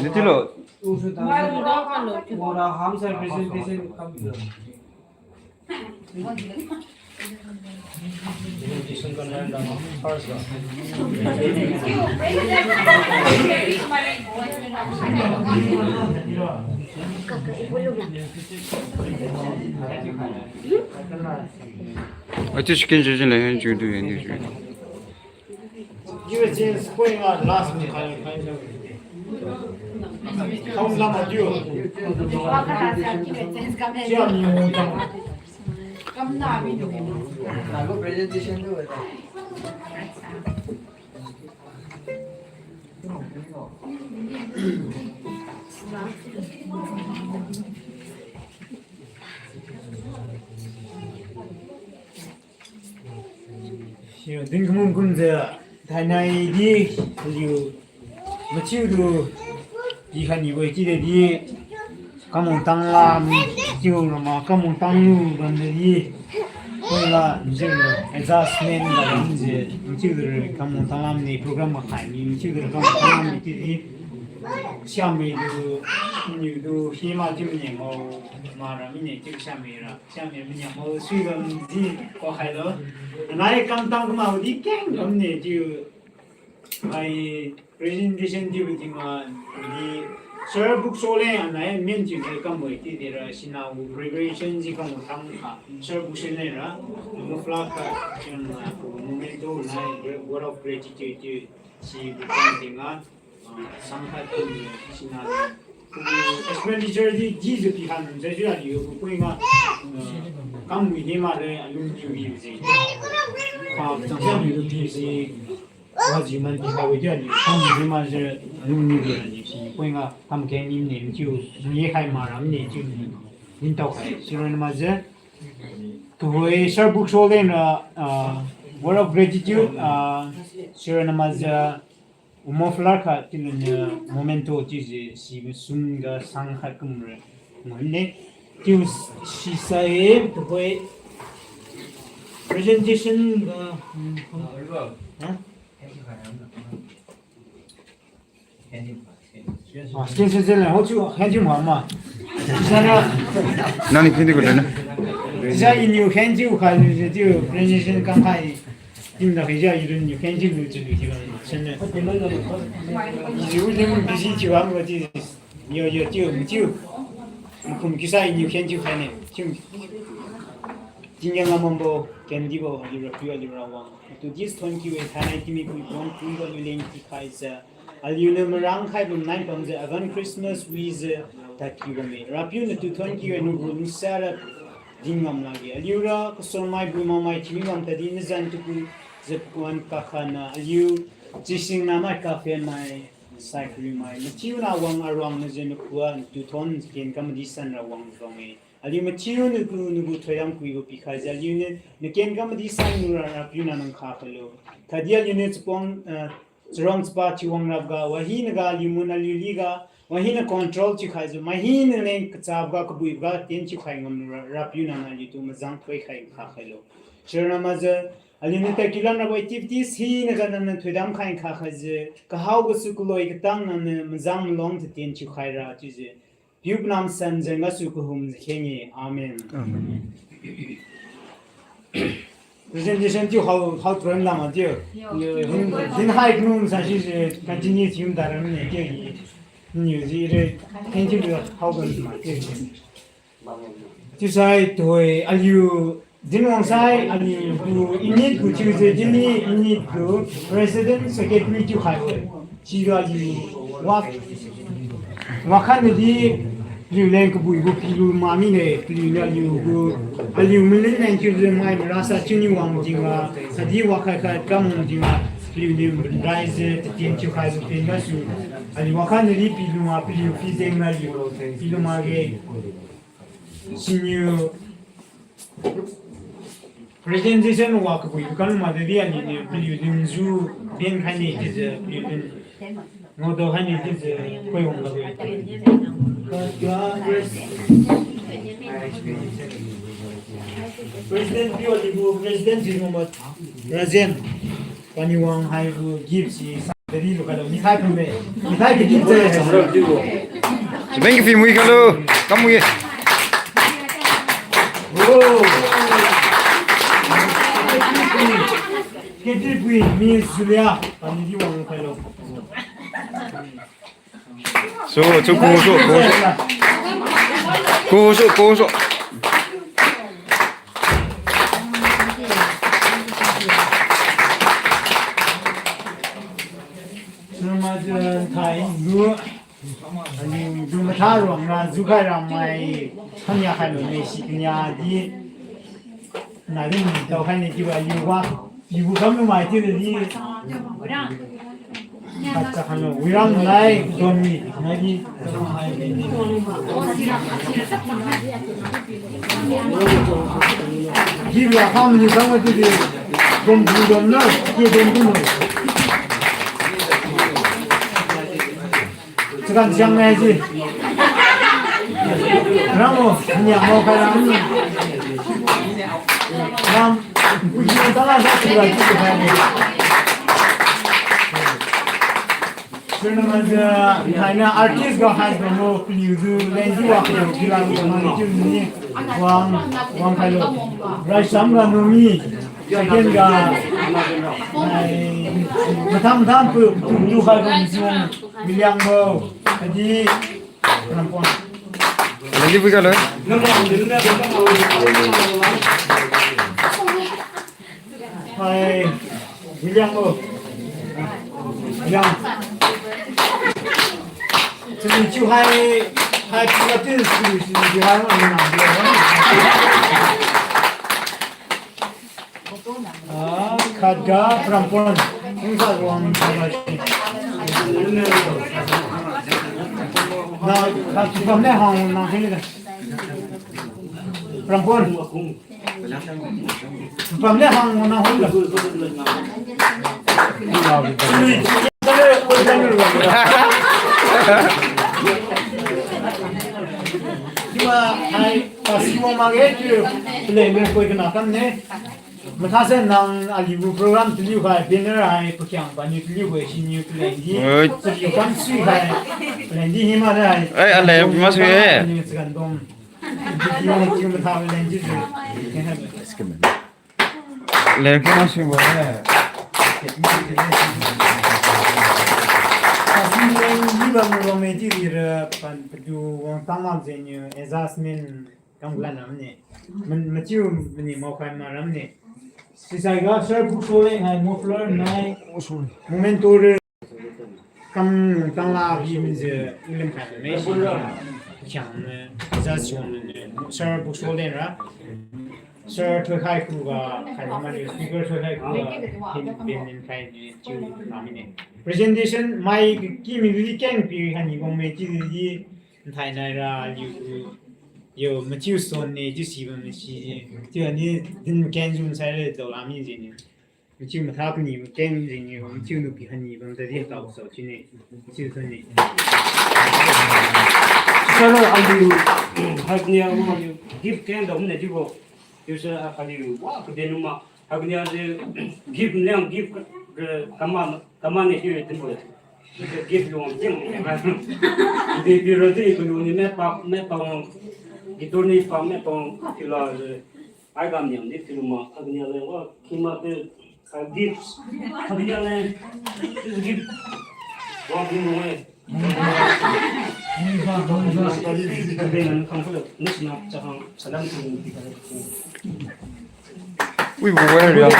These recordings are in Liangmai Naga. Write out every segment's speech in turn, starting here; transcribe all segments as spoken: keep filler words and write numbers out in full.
Nitilo. Ora hamsa presentation kam. Atu second session la hen ju du hen ju. Siu din kamum kumjiu thainai di aliu mathiutu di khanibo chiudi di kamung tanglam chiu rama kamung tanglu bamdi di koila njiu adjustment ga bamjiu mathiutu kamung tanglam ni program ga khai ni mathiutu kamung tanglam ni chiudi siammi tu niu tu hima chiu mine mao mara mine chiu siammi ra. Siammi miniang mao sui bam di ko khailo. Anai kamtang kuma di keng bam ne chiu. Ai presentation di bu di ma di Sir Book Sole anai min chiu di kam boi ti di ra sina gu preparation di kam tang kha. Sir Book Sole ra. Mo flag ka chiu na ku memento na word of gratitude chiu si bu kam di nga. Ah, sangkhat tu sina. Expenditure di, di je pi han je je aliu, pui nga, ah, kam wi ni ma le, alung ju wi je. Pa, chang sa mi lu pi je, wa ji man pi ha wi je aliu, kam wi ni ma je, alung ni wi aliu, si, pui nga, kam keng ni ne, chiu, ye khai ma ram ne, chiu, ni tau khai, si ro na ma je. Tuhoi Sir Book Sole na, ah, word of gratitude, ah, si ro na ma je, Umo flag kha chiu luniu memento chiujiu sibo sum ga sang khat kumre. Ngamne. Chiu sisai tuhoi presentation ga, hmm, ha? Ah, stage se le, ho chiu, hen chiu ma ma. Sisai na. Nani kindi ko na. Sisai iniu hen chiu khai chiu presentation kam khai. Tim da khaija irun niu khen jiu lu chiu lu jiu senne. Ijiu lim busy chiu ang lu chiu. Yo, yo, chiu, chiu. Kum kisa iniu khen jiu khaine. Chiu. Tingya ngamambo, kendibo, aliura piu, aliura wang. To this thank you, and thanai timi pui bon pui ba lu leng ti khaijiu. Aliuniu marang khaibo nai bamjiu Advent Christmas wijiu tadkiu bamme. Rapiu natu thonkiu nagu nusara dinngam lakge. Aliura kasunmai bumaomai thiu ngam tadi nazan tuku jiu wan kakhana aliu chising namai kaphenmai saikrimai mathiuna wang aruang najiu nakua natu thon ken kamadi sanra wang bamnge. Aliu mathiu nagu nagu thoidam kuibo pikhaijiu aliuniu naken kamadi san nura Rapiu nang khakhailo. Tadi aliuniu chapang, ah, Charong chapa chiwang rabga, wahinaga aliu mun aliu liga, wahina control chiukhaijiu, maihina leng kachapga, kabuiboga, tien chiukhai ngam ra, Rapiu nang aliutu mazang thoikhai khakhailo. Sirana majiu, aliuniu tadkiu lan rabo activities hinaga nangniu thoidam khai khakhaijiu, kahao gasu kaloi katang nangniu mazang malong tatien chiukhaira chiujiu. Piu panam san jeng gasu kahum kheng-e. Amen. Amen. Presentation chiu hao, hao tuan lam a chiu. Din, din hai knu sa si se continue chiu da ram ne chiu. Niu ji re, thank you, hao tuan ma chiu. Chiusai tuhoijiu aliu dinwang sai aliu gu unit gu chiujiu dini unit gu president secretary chiu khai we. Siga aliu wa, wakhatnadi aliu leng kabui gu pilu ma mine, paliu niu aliu gu, aliu malin leng chiujiu mai marasa chiuni wang jingga, khatdi wakhai khat kam wang jingga, paliu niu raijiu tatien chiu khai gu pen gasu, aliu wakhatnadi pilu ma, paliu pi jengga aliu, pilu makge. Siniu presentation wa kabui kam ma de di aliu niu paliu lungjiu ben khai ne chiujiu paliu lung ngao dao khai ne chiujiu koi wang ga. President piu aliu gu president si Mohammed Rajen. Paniu wang haibo gift si sa de di lu khailo, mithai phume. Mithai kadi se. Sibeng kapi mui khailo. Kam mui. Oh. Kati pui Miss Julia. Paniu di wang khailo. So, so, ko so, ko so. Ko so, ko so. Sirma jun thai lu. Ani jun matha ruang na jukhai ramai. Khania khai lu ne si kania di. Nai din tao khai ne chiubo aliu wa. Ibu kam lu mai chiu di. Khat cha khan lo, Wiram nai, Donmi, nai di. Di la kam ni kam di di. Don di don na, ki don di mo. Chagan siang nai ji. Ramo, niak mo kai ram ni. Ram, kuji tala sa tu la ji kai ni. Sir, nama ja, haina artist ga hai ga mo, paliu ju, leng ju wa paliu, paliu ju ma ni ju ni, wang, wang khai lo. Rai sam ga no mi, second ga, hai, matham matham pu, pu, pu khai ga mi ju, William bo, adi, Rampon. Lagi pu ga lo. Hai, William bo. William. Sini chiu hai, hai chiu la tin sini, sini chiu hai ma na. Ah, khat ga Rampon. Kung sa ruang sa la si. Na, khat chiu pam ne hang na sini da. Rampon. Pam le hang na hon la. Kiwa hai pasi wa ma ge tu le me koi kana kam ne. Matha se nang aliu program taliu khai banner hai pakhiang bani taliu khai siniu taliu di. Oi. Taliu kam sui khai. Taliu di hima de hai. Ei, ale, ma sui e. Ni segan dong. Leng kuma sui bo eh. Kasi leng ni ba mo mei ti ri ra pan padu wang tang lam jeng niu adjustment kam lan ram ni. Men, machiu mani mau khai ma ram ni. Sisai ga sir bu so leng hai muffler nai. Memento re. Kam tang la bi min je ulim khai me si. Chang me za sion ne. Sir bu so leng ra. Sir thoi khai ku ga khai ma ni speaker thoi khai ku ga hin bin min khai ni chiu na mi ni. Presentation mai ki mi li keng pi hani bong me chiu di nthai nai ra liu. Yo machiu son ne chiu si ba mi si. Chiu ani din keng jun sai le dau la mi je ni. Machiu matha kani, makeng jeng ni, machiu nupi hani bam tadi tao sao chine. Machiu sani. Sir, aliu, hagnia aliu, gift keng dao ne chiubo. Chiu sir, aliu, wa, kaden ma. Hagnia aliu, gift liang, gift, eh, kama, kama ne chiu tinbo. Gift luang jeng. Di piro di, kalu ni me pa, me pa, guitar ni pa, me pa, kila, eh, Ai kam niam di film ma, kagniale wa, kima te, ka gift, kagniale, this gift. Wa bi mo e. Ui, bu wai riang.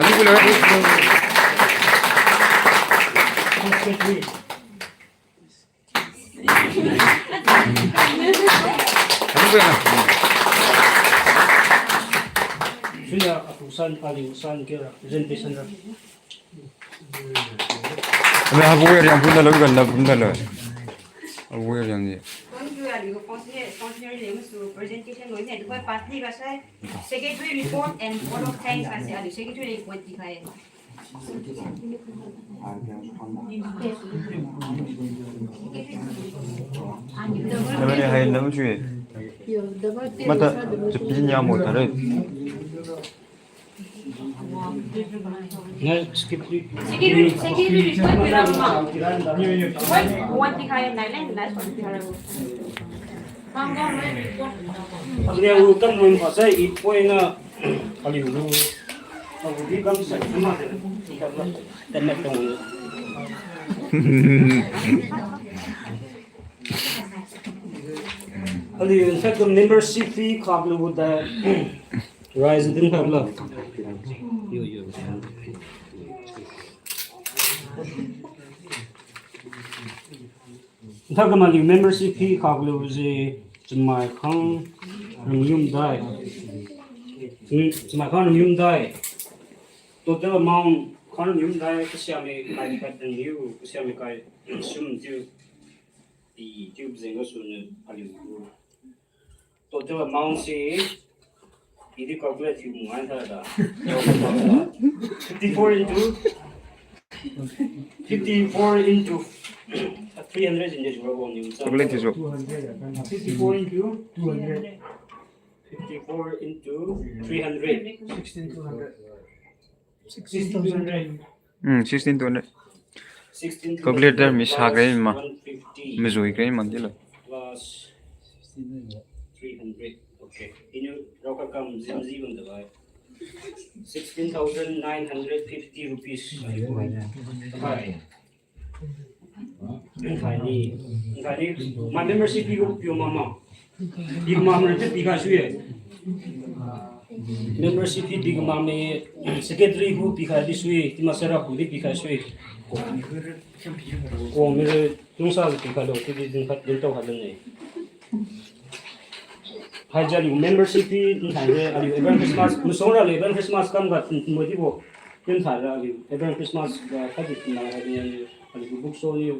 Ani bu le. Suya atu san, aliu san kira presentation ra. Ami habu riang pun da lo, kan da pun da lo. Habu riang ni. Thank you, aliu sponsor, sponsor le musu presentation lo ni, tu pass ni ga sai. Secretary report and vote of thanks, kasi aliu secretary report di kai. Nabani hai nam sui. Mata chapi nya mo tare. Ngai skip di. Secretary, secretary report bilang ma. One, one di kai nai len, last one di kai. Abniu kan mun pa sai i point na aliu lu. Agu di kam sai ma de. Kan na tong. Aliu in fact membership fee khak lu da rise din khak la. Yo, yo. Nthak kam aliu membership fee khak lu ji chamai khang ringyum dai. Hmm, chamai khang ringyum dai. Total amount khang ringyum dai, kasiami kai kat ringyum, kasiami kai sum tiu. Di tiu jeng ga sum ni aliu. Total amount si, idi calculate thiu ngai tha da. Fifty-four into, fifty-four into three hundred in this world ni. Calculate thiu. Fifty-four into two hundred. Fifty-four into three hundred. Sixteen two hundred. Sixteen two hundred. Hmm, sixteen two hundred. Calculator mi sa kre ma. Mazui kre ma dilo. Plus three hundred. Okay. Iniu rao kakam zimzi bam dabai. Sixteen thousand nine hundred fifty rupees. Dabai. Nthai ni, nthai ni, ma membership fee gu piu mama. Piu mama re pikhai sui-e. Membership fee piu mama, secretary gu pikhai di sui, tima sara gu di pikhai sui. Kong mi re, lungsa pikhai lo, ti di din khat din tao khat lo ne. Hai jia aliu membership fee nthai re aliu Advance Christmas, masong ra aliu Advance Christmas kam ga tin mo di bo. Tin thai ra aliu Advance Christmas ga khat di tin mai hai di aliu book so ni,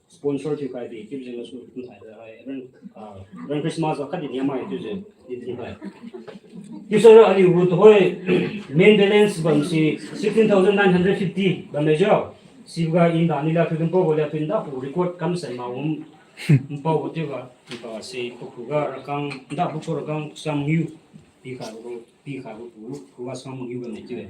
sponsor thiu khai di, chiu jeng gasu tin thai ra hai Advance, ah, Advance Christmas ga khat di niamai chiu jeng di tin khai. Chiu sa ra aliu gu tuhoi main balance bam si sixteen thousand nine hundred fifty bam le jao. Siga in da ni la tu din po bo la tu din da pu record kam sai ma um. Mpao bo chiu ga, mpao si pakhuga rakang, nda bukso rakang sang niu, pikhaibo, pikhaibo pu, khuga sang niu ga ne chiu-e.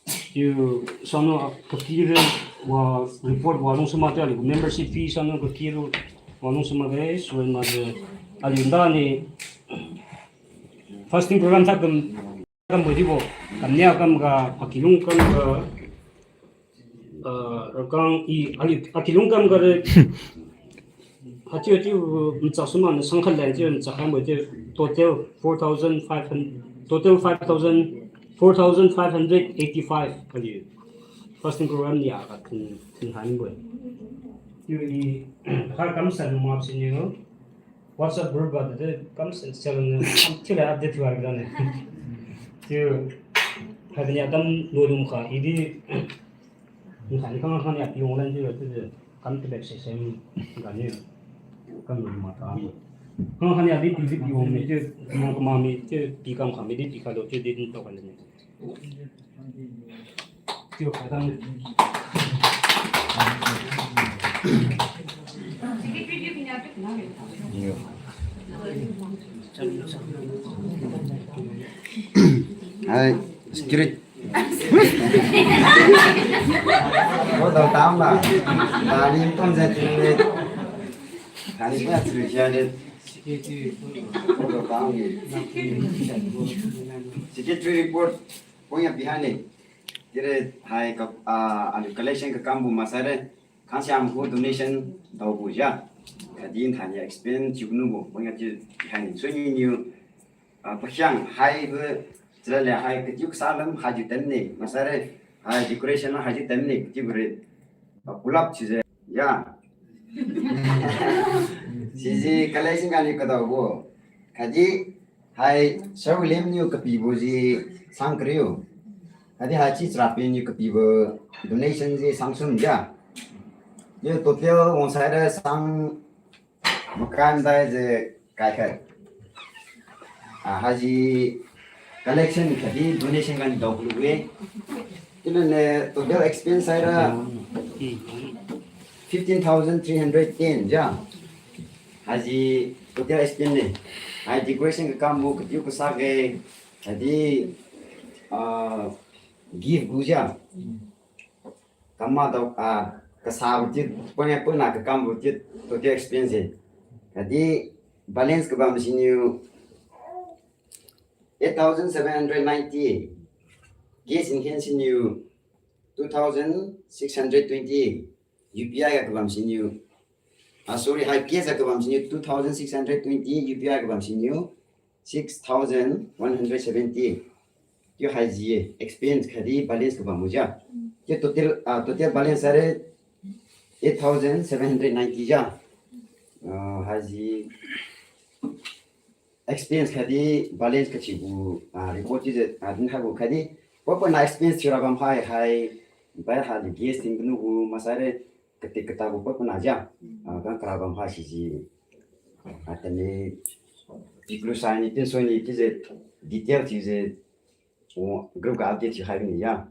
Chiu sangna kaki re wa report wa lung suma chiu aliu membership fee sangna kaki re wa lung suma ge, suan ma je, aliu nda ni fasting program tha kam, kam bo di bo, kam nia kam ga, akilung kam ga, Ah, rakang i, ali, akilung kam ga re, hachiu, hachiu, mcha suma na sang khat lan chiu, mcha khan bo chiu, total four thousand five hundred, total five thousand, four thousand five hundred eighty-five kali. Fasting program ni a ka thin, thin han bo. Chiu i, ha kam san ma siniu. WhatsApp group ga de kam se, se ne, am, chile update thiu ga ne. Chiu, ha ni atam lo dum kha, i di, ni kha ni khang khang ni apiu lan chiu, chiu, kam te bek se sem ga ni, kam lo ma ta. Khang khang ni abi pi di piu mi chiu, mo kama mi chiu, pi kam kha mi di pi kha lo chiu di din to ga ne. Hai, security. Ko dau tam ba. Ba ni tom je ni. Ani pun atri sia de. Secretary report. Point ya piha ne. Kire hai ka, ah, anu collection kakambo maksai re. Khangsiam gu donation daobo ja. Kadi thaini explain chiu nubo. Point ya ti piha ne. So ni niu, ah, pakhiang hai gu, chalale hai katiu kasa lam hai ju tem ne. Maksai re. Hai decoration la hai ju tem ne. Katiu gu re. Ah, pull up chiujiu. Ya. Siji collection ganiu kadaobo. Kadi hai Sir William niu kapibo ji sang kariu. Kadi hai chi charapi niu kapibo donation ji sang sum ja. Yo total wang sai ra sang makan dai je kai khat. Ah, haji collection khatdi donation ganiu daolu-e. Chiulune total expense haira fifteen thousand three hundred ten ja. Haji total expense ne. Hai decoration kakambo katiu kasakge. Khatdi, ah, gift gu ja. Kama dao, ah, kasabo ti, pona pona kakambo ti, total expense e. Khatdi balance kabam siniu eight thousand seven hundred ninety. Cash in hand siniu two thousand six hundred twenty. U P I ga kabam siniu. Ah, sorry, hai cash ga kabam siniu two thousand six hundred twenty, U P I ga kabam siniu six thousand one hundred seventy. Chiu haiji expense khatdi balance kabam ja. Chiu total, ah, total balance haira eight thousand seven hundred ninety ja. Ah, haiji expense khatdi balance kachiubo, ah, report chiujiu, ah, dinkhaibo khatdi. Poi pona expense thiura bam hai hai. Bai ha di guest din kanu gu maksai re. Kati kata gu poi pona ja. Ah, kan kara bam hai siji. Ah, tani. Piklu sai ni, tin soi ni, chiujiu detail chiujiu. Oh, group ga update chiu hai ni ja.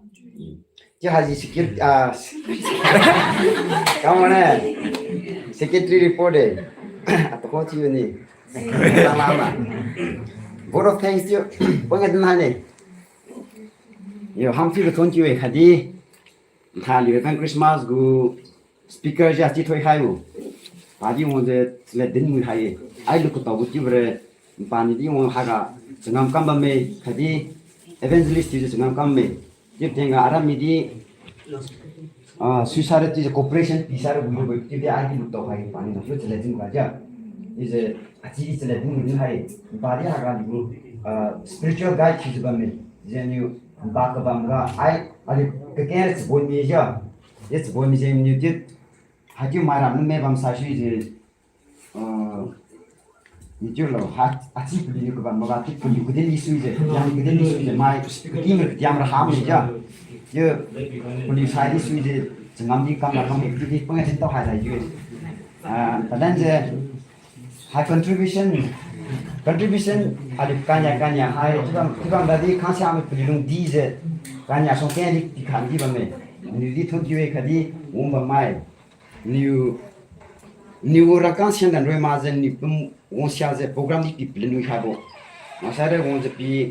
Chiu haiji security, ah, come on, eh. Secretary report de. Atu ko chiu ni. Tama ma. Vote of thanks chiu. Poi ngat na ni. Yo, ham chiu thon chiu e khatdi. Tha liu kan Christmas gu speaker ja chi thoi hai u. Padi wangjiu chale din mui hai. Ai lu kutao gu chiu bere. Pani di wang haga changam kam bamme. Khatdi evangelist chiujiu changam kam me. Chiu tenga aram mi di, ah, suisara chiujiu cooperation pisara bu gu chiu di ai di lu tao hai pani na lu chale din ga ja. Chiujiu achi di chale din mui hai. Padi haga lu, ah, spiritual guide chiujiu bamme. Jeniu ba kabam ga ai, ali kakeng chabon mi ja. Ye chabon mi jeniu chiu. Haichiu mai ram me bam sai sui je, ah, ni chiu lo, ha, achi paliu kabam maga, ti paliu kadin di sui je, yang kadin di sui je, mai, kati me katiam ra ham ni ja. Ye, paliu sai di sui je, changam di kam ra kam di, di, panga sin tao hai dai je. Ah, padan je, hai contribution, contribution, ali kanya, kanya, hai, tibang, tibang dadi, khangsia me paliu lung di je, kanya song keng di, di khan di bamme, ni di thon di we khatdi, wong bam mai. Niu, niu rakang sian dan roi ma zen niu pum wong sia ze program di pi plan wi khaibo. Maksai re wong ze pi,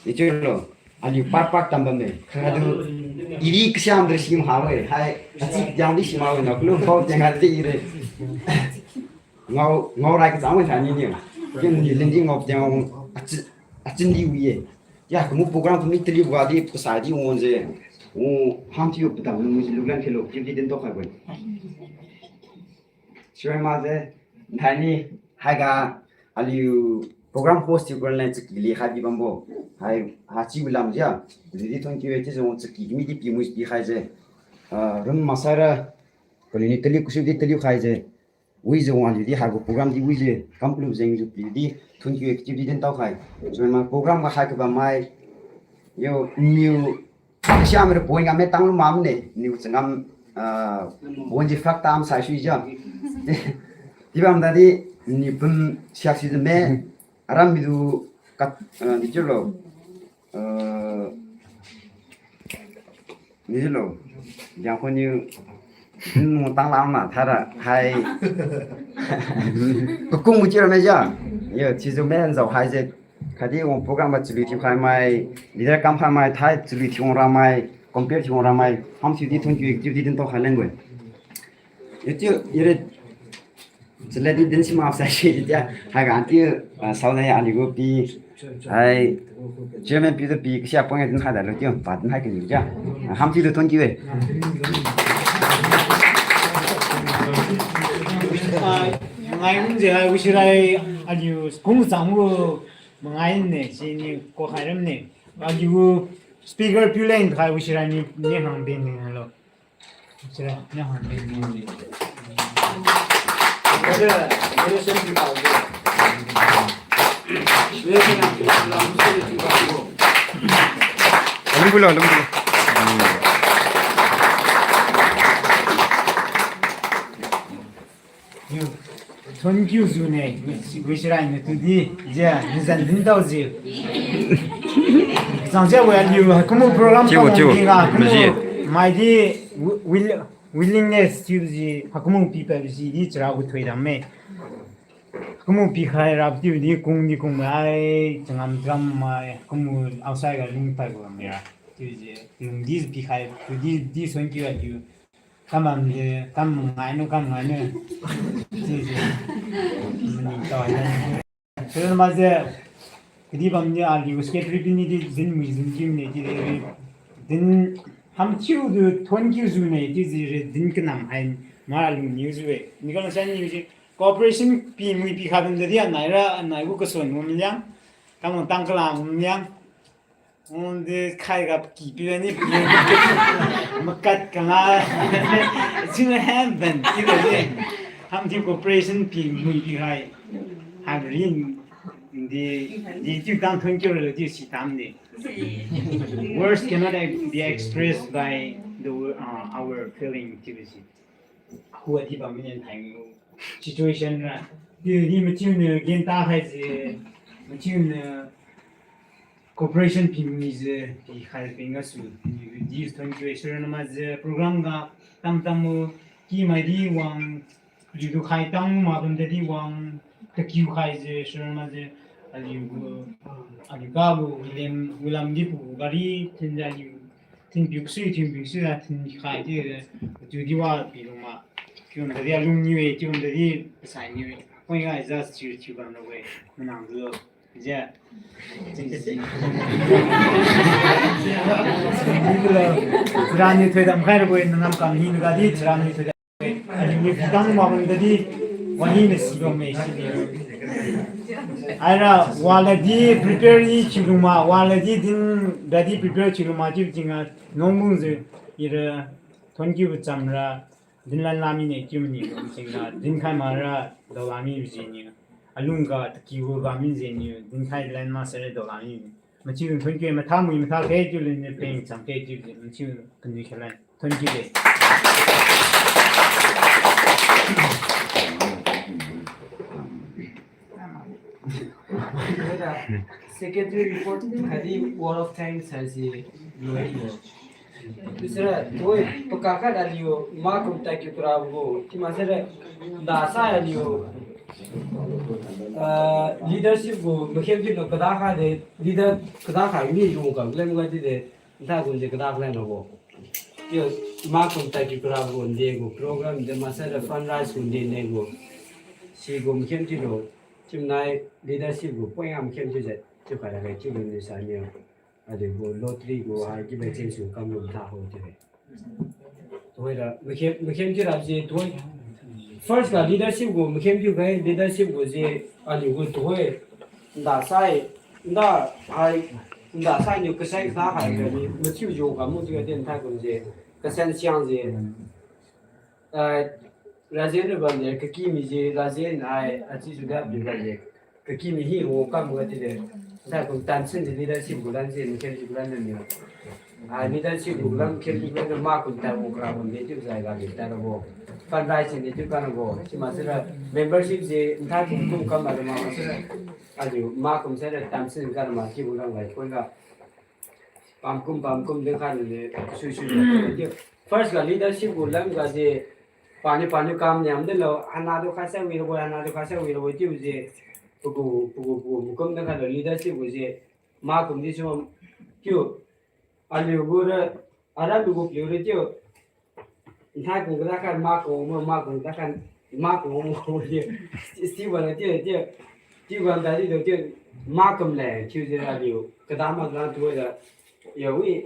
ni chiu lo, aliu part part tam bamme. Khang adu, iri kasiam dre sim ha we, hai, achi kadiang di sim ha we, na kulu pao tiang ha de ire. Ngao, ngao rai kachang we tha ni niu. Ken ni len di ngao tiang wong, achi, achin di wi ye. Ya, kamu program kami tali wa di, pasai di wong ze. Wong ham tiu padam lu mu ze lu lan khelo, tiu di den tok khai wen. Sure ma ze, nthai ni, haiga, aliu program host tiu kor len chaki li hai di bambo. Hai, ha chi wi lam ja. Li di thon ki we ti zong chaki mi di pi mu pi khai ze. Ah, rum maksai ra, paliu ni tali kusu di tali khai ze. Wi ze wang aliu di haibo program di wi ze, kam plu jeng zu pli di, thon ki activity den tao khai. So ma program ga hai kabam mai, yo, niu, siam re point ga me tang lu mam ne, niu changam, ah, point ji fak tam sai sui ja. Di bam dadi, niu pun siak si de me, aram mi du kat, ah, di chiu lo. Eh, ni lo, yang ko niu, hmm, tang lam na, thara, hai. Kukung mu chiu ra me ja. Yo, chiu zu me nzau hai ze. Khatdi wong program ba chalui thiu khai mai, leader kam khai mai, thai chalui thiu wang ra mai, compare thiu wang ra mai, ham thiu di thon ki activity den tao khai leng wen. Yo chiu, ire, Chaladi din si ma sai si di tia. Haiga anti, ah, saonai aliu gu pi. Hai, chairman pi tu pi, kasi appoint din hai da lo tiu, pa din hai kaliu tia. Ah, ham tiu tu thank you e. Ah, ngai mun je hai, wisirai aliu kung chang gu. Mangai ne, sini ko khai ram ne. Aliu speaker piu leng khai wisirai ni, ni hang ben ni lo. Wisirai ni hang ben ni. Alung bulo, alung bulo. Thank you jiu ne, wisirai ne tudi, je, nizan din tao jiu. Chang je wa liu, hakumu program chiu, kam chiu. Dinga, hakumu maji. Mai di, wi-, will-, willingness chiu ji, hakumu pipa ji di chara gu thoidam me. Hakumu pikhai rap chiu di kung di kung mai, changam changam mai, hakumu outside ga lung pai gu mai ra. Chiu ji, lung di pikhai, tudi, di thank you aliu. Kam bam je, kam ngai nu, kam ngai nu. Chiu ji. Mani tao hai. Sir nama je, kadi bam je aliu secretary bini di din mui din kiu ne di de. Din ham chiu du thank you jiu ne di ji re din kanam hai ma aliu niu jiu e. Ni kam san niu ji cooperation pi mui pikhai bam je di anai ra anai gu kason ngum liang. Kam tang kala ngum liang. Nde khai ga ki pi ni pi. Makat kala. Sing hen ben ki le ni. Ham team cooperation pi mui pikhai. Ham rin di, di tiu tang thank you le tiu si tam ni. Words cannot ex-, be expressed by the wo-, uh, our feeling tiu si. Hua di bam ni thai ngu. Situation ra. Di, di machiu ne gen ta khai ji. Machiu ne cooperation pi mi ji. Pi khai pi nga su. Di, di thank you sir nama ji. Program ga tam tam mu ki mai di wang. Liu du khai tang ma bam di wang. Takiu khai ji sir nama ji. Aliu gu, aliu ga bu William, William di pu gari tin ja liu. Thin piu sui, thin piu sui la, thin khai di, tu di wa pi lung ma. Tiu dadi alung niu e, tiu dadi sai niu e. Koi ga just chiu chiu bam lo we. Manang du lo. Ja. Chara niu thoidam khai lo we, nangam kam hi na ga di, chara niu thoidam. Aliu ni pitang ma bam dadi, wahina si bam me si ni. Aira, waladi prepare ni chiu lung ma, waladi din dadi prepare chiu lung ma chiu jing a, nong mung jiu, ira, thon kiu cham ra, din lan la mi ne chiu ni, jing ra, din khai ma ra, dao la mi ji ni. Alung ga, takiu ga mi ji ni, din khai lan ma sere dao la mi. Machiu thon kiu matha mui matha khe chiu lin ni peng cham khe chiu, machiu kani khe lan. Thank you de. Secretary report hadi word of thanks haise loi lo. Dusra, toi, pakakhat aliu, makum takiu kara bo, tima sara, dasa aliu, ah, leadership gu, makhem kiu lo kadakha de, leader kadakha mi lung kam lem ga di de, Nthai kum je kadak leng rabo. Chiu makum takiu kara gu nde gu program de maksai ra fundraise gu nde nde gu. Sigu makhem chiu lo. Chiu nai leadership gu point am khem chiu je. Chiu khai ra khai chiu lu ni sa ni. Aliu gu lottery gu hai chiu bai chen su kam lu tha ho chiu le. Tuhoira makhem, makhem chiu ra je tuhoira. First ga leadership gu makhem chiu khai leadership gu je aliu gu tuhoi. Nda sai, nda hai, nda sai niu kasai kasa hai kani, machiu jo kamu chiu ga din thai kum je, kasan siang je. Ah, Rajen ru bam je, kakimi je, Rajen hai, achi ju dap ju bam je, kakimi hi ho kam ga ti de. Thai kum tan sin je leadership gu lan je, makhem je gu lan niu. Ah, leadership gu lam khem gu lam makum ta gu kara gu de chiu zai ga de ta rabo. Fundraising de chiu ka rabo. Chiu maksai ra membership je nthai kum kum kam ma de maksai ra. Aliu makum sai ra tamsin ka ma chiu gu lam gai pon ga. Pamkum pamkum de kha de sui sui de chiu. First ga leadership gu lam ga je pani pani kam niam de lo, hana do kha sai wi rabo, hana do kha sai wi rabo chiu je. Pagu, pagu, pagu, makum de kha lo leadership gu je. Makum di sum chiu. Aliu gu ra, ara lu gu piu ra chiu. Nthai kum kada khan makum, makum kada khan Ima ku wang wang ye. Still wan ti ti. Ti wan da di do ti. Ma kam le, chiu je ra liu. Kada ma la tu da. Ya wi.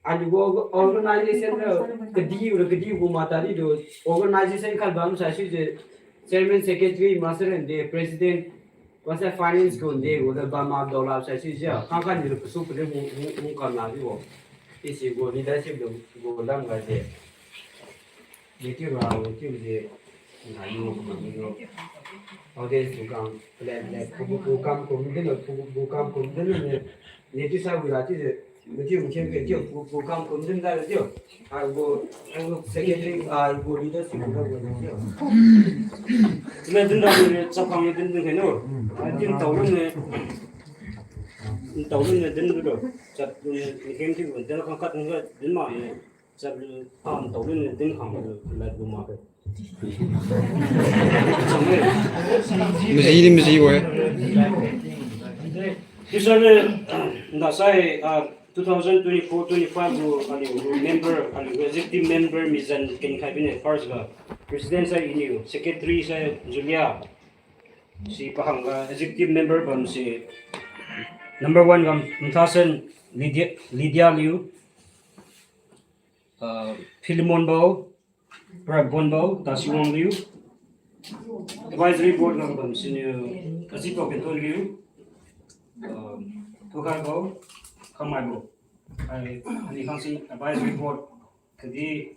Aliu gu organization ra kadi ra kadi gu ma ta di do. Organization khat bam sa si je. Chairman, secretary, master and the president. Wasa finance ko de ko da ba ma dollar sa si ja. Kang kang ni lo pasu pade mo mo mo kam na di wo. Isi go leadership lo go lam ga de. Ni ti ra wo ti de. Ngai ni wo ko ma ni wo. Audience tu kang plan plan ko ko kam ko de lo ko ko kam ko de lo ni. Ni ti sa wi la ti de. Mati mati ke tio, pu, pu kam kum din da tio. Ai gu, ai gu secretary, ai gu leader si kum da gu tio. Sila din da ni chapang din din khaino. Ai din tao lun ne. Din tao lun ne din du do. Chap lun ne kem ti gu din khang khat din ma ne. Chap lun khang tao lun ne din khang lad gu ma ke. Maji di maji wo. Chiusai le, ah, ndasai, ah, two thousand twenty-four twenty-five gu aliu member, aliu executive member mi zan kenkhai bine first ga. President sai Iniu, secretary sai Julia. Si pahang ga executive member bam si number one ga Mthasen Lydia, Lydia Liu, ah, Philemon Bao, Prabon Bao, Tasiwang Liu, advisory board ga bam siniu, Kasipao Kenton Liu, ah, Thukhai Bao, Khamai Bao. Ai, ani khang si advisory board, kadi,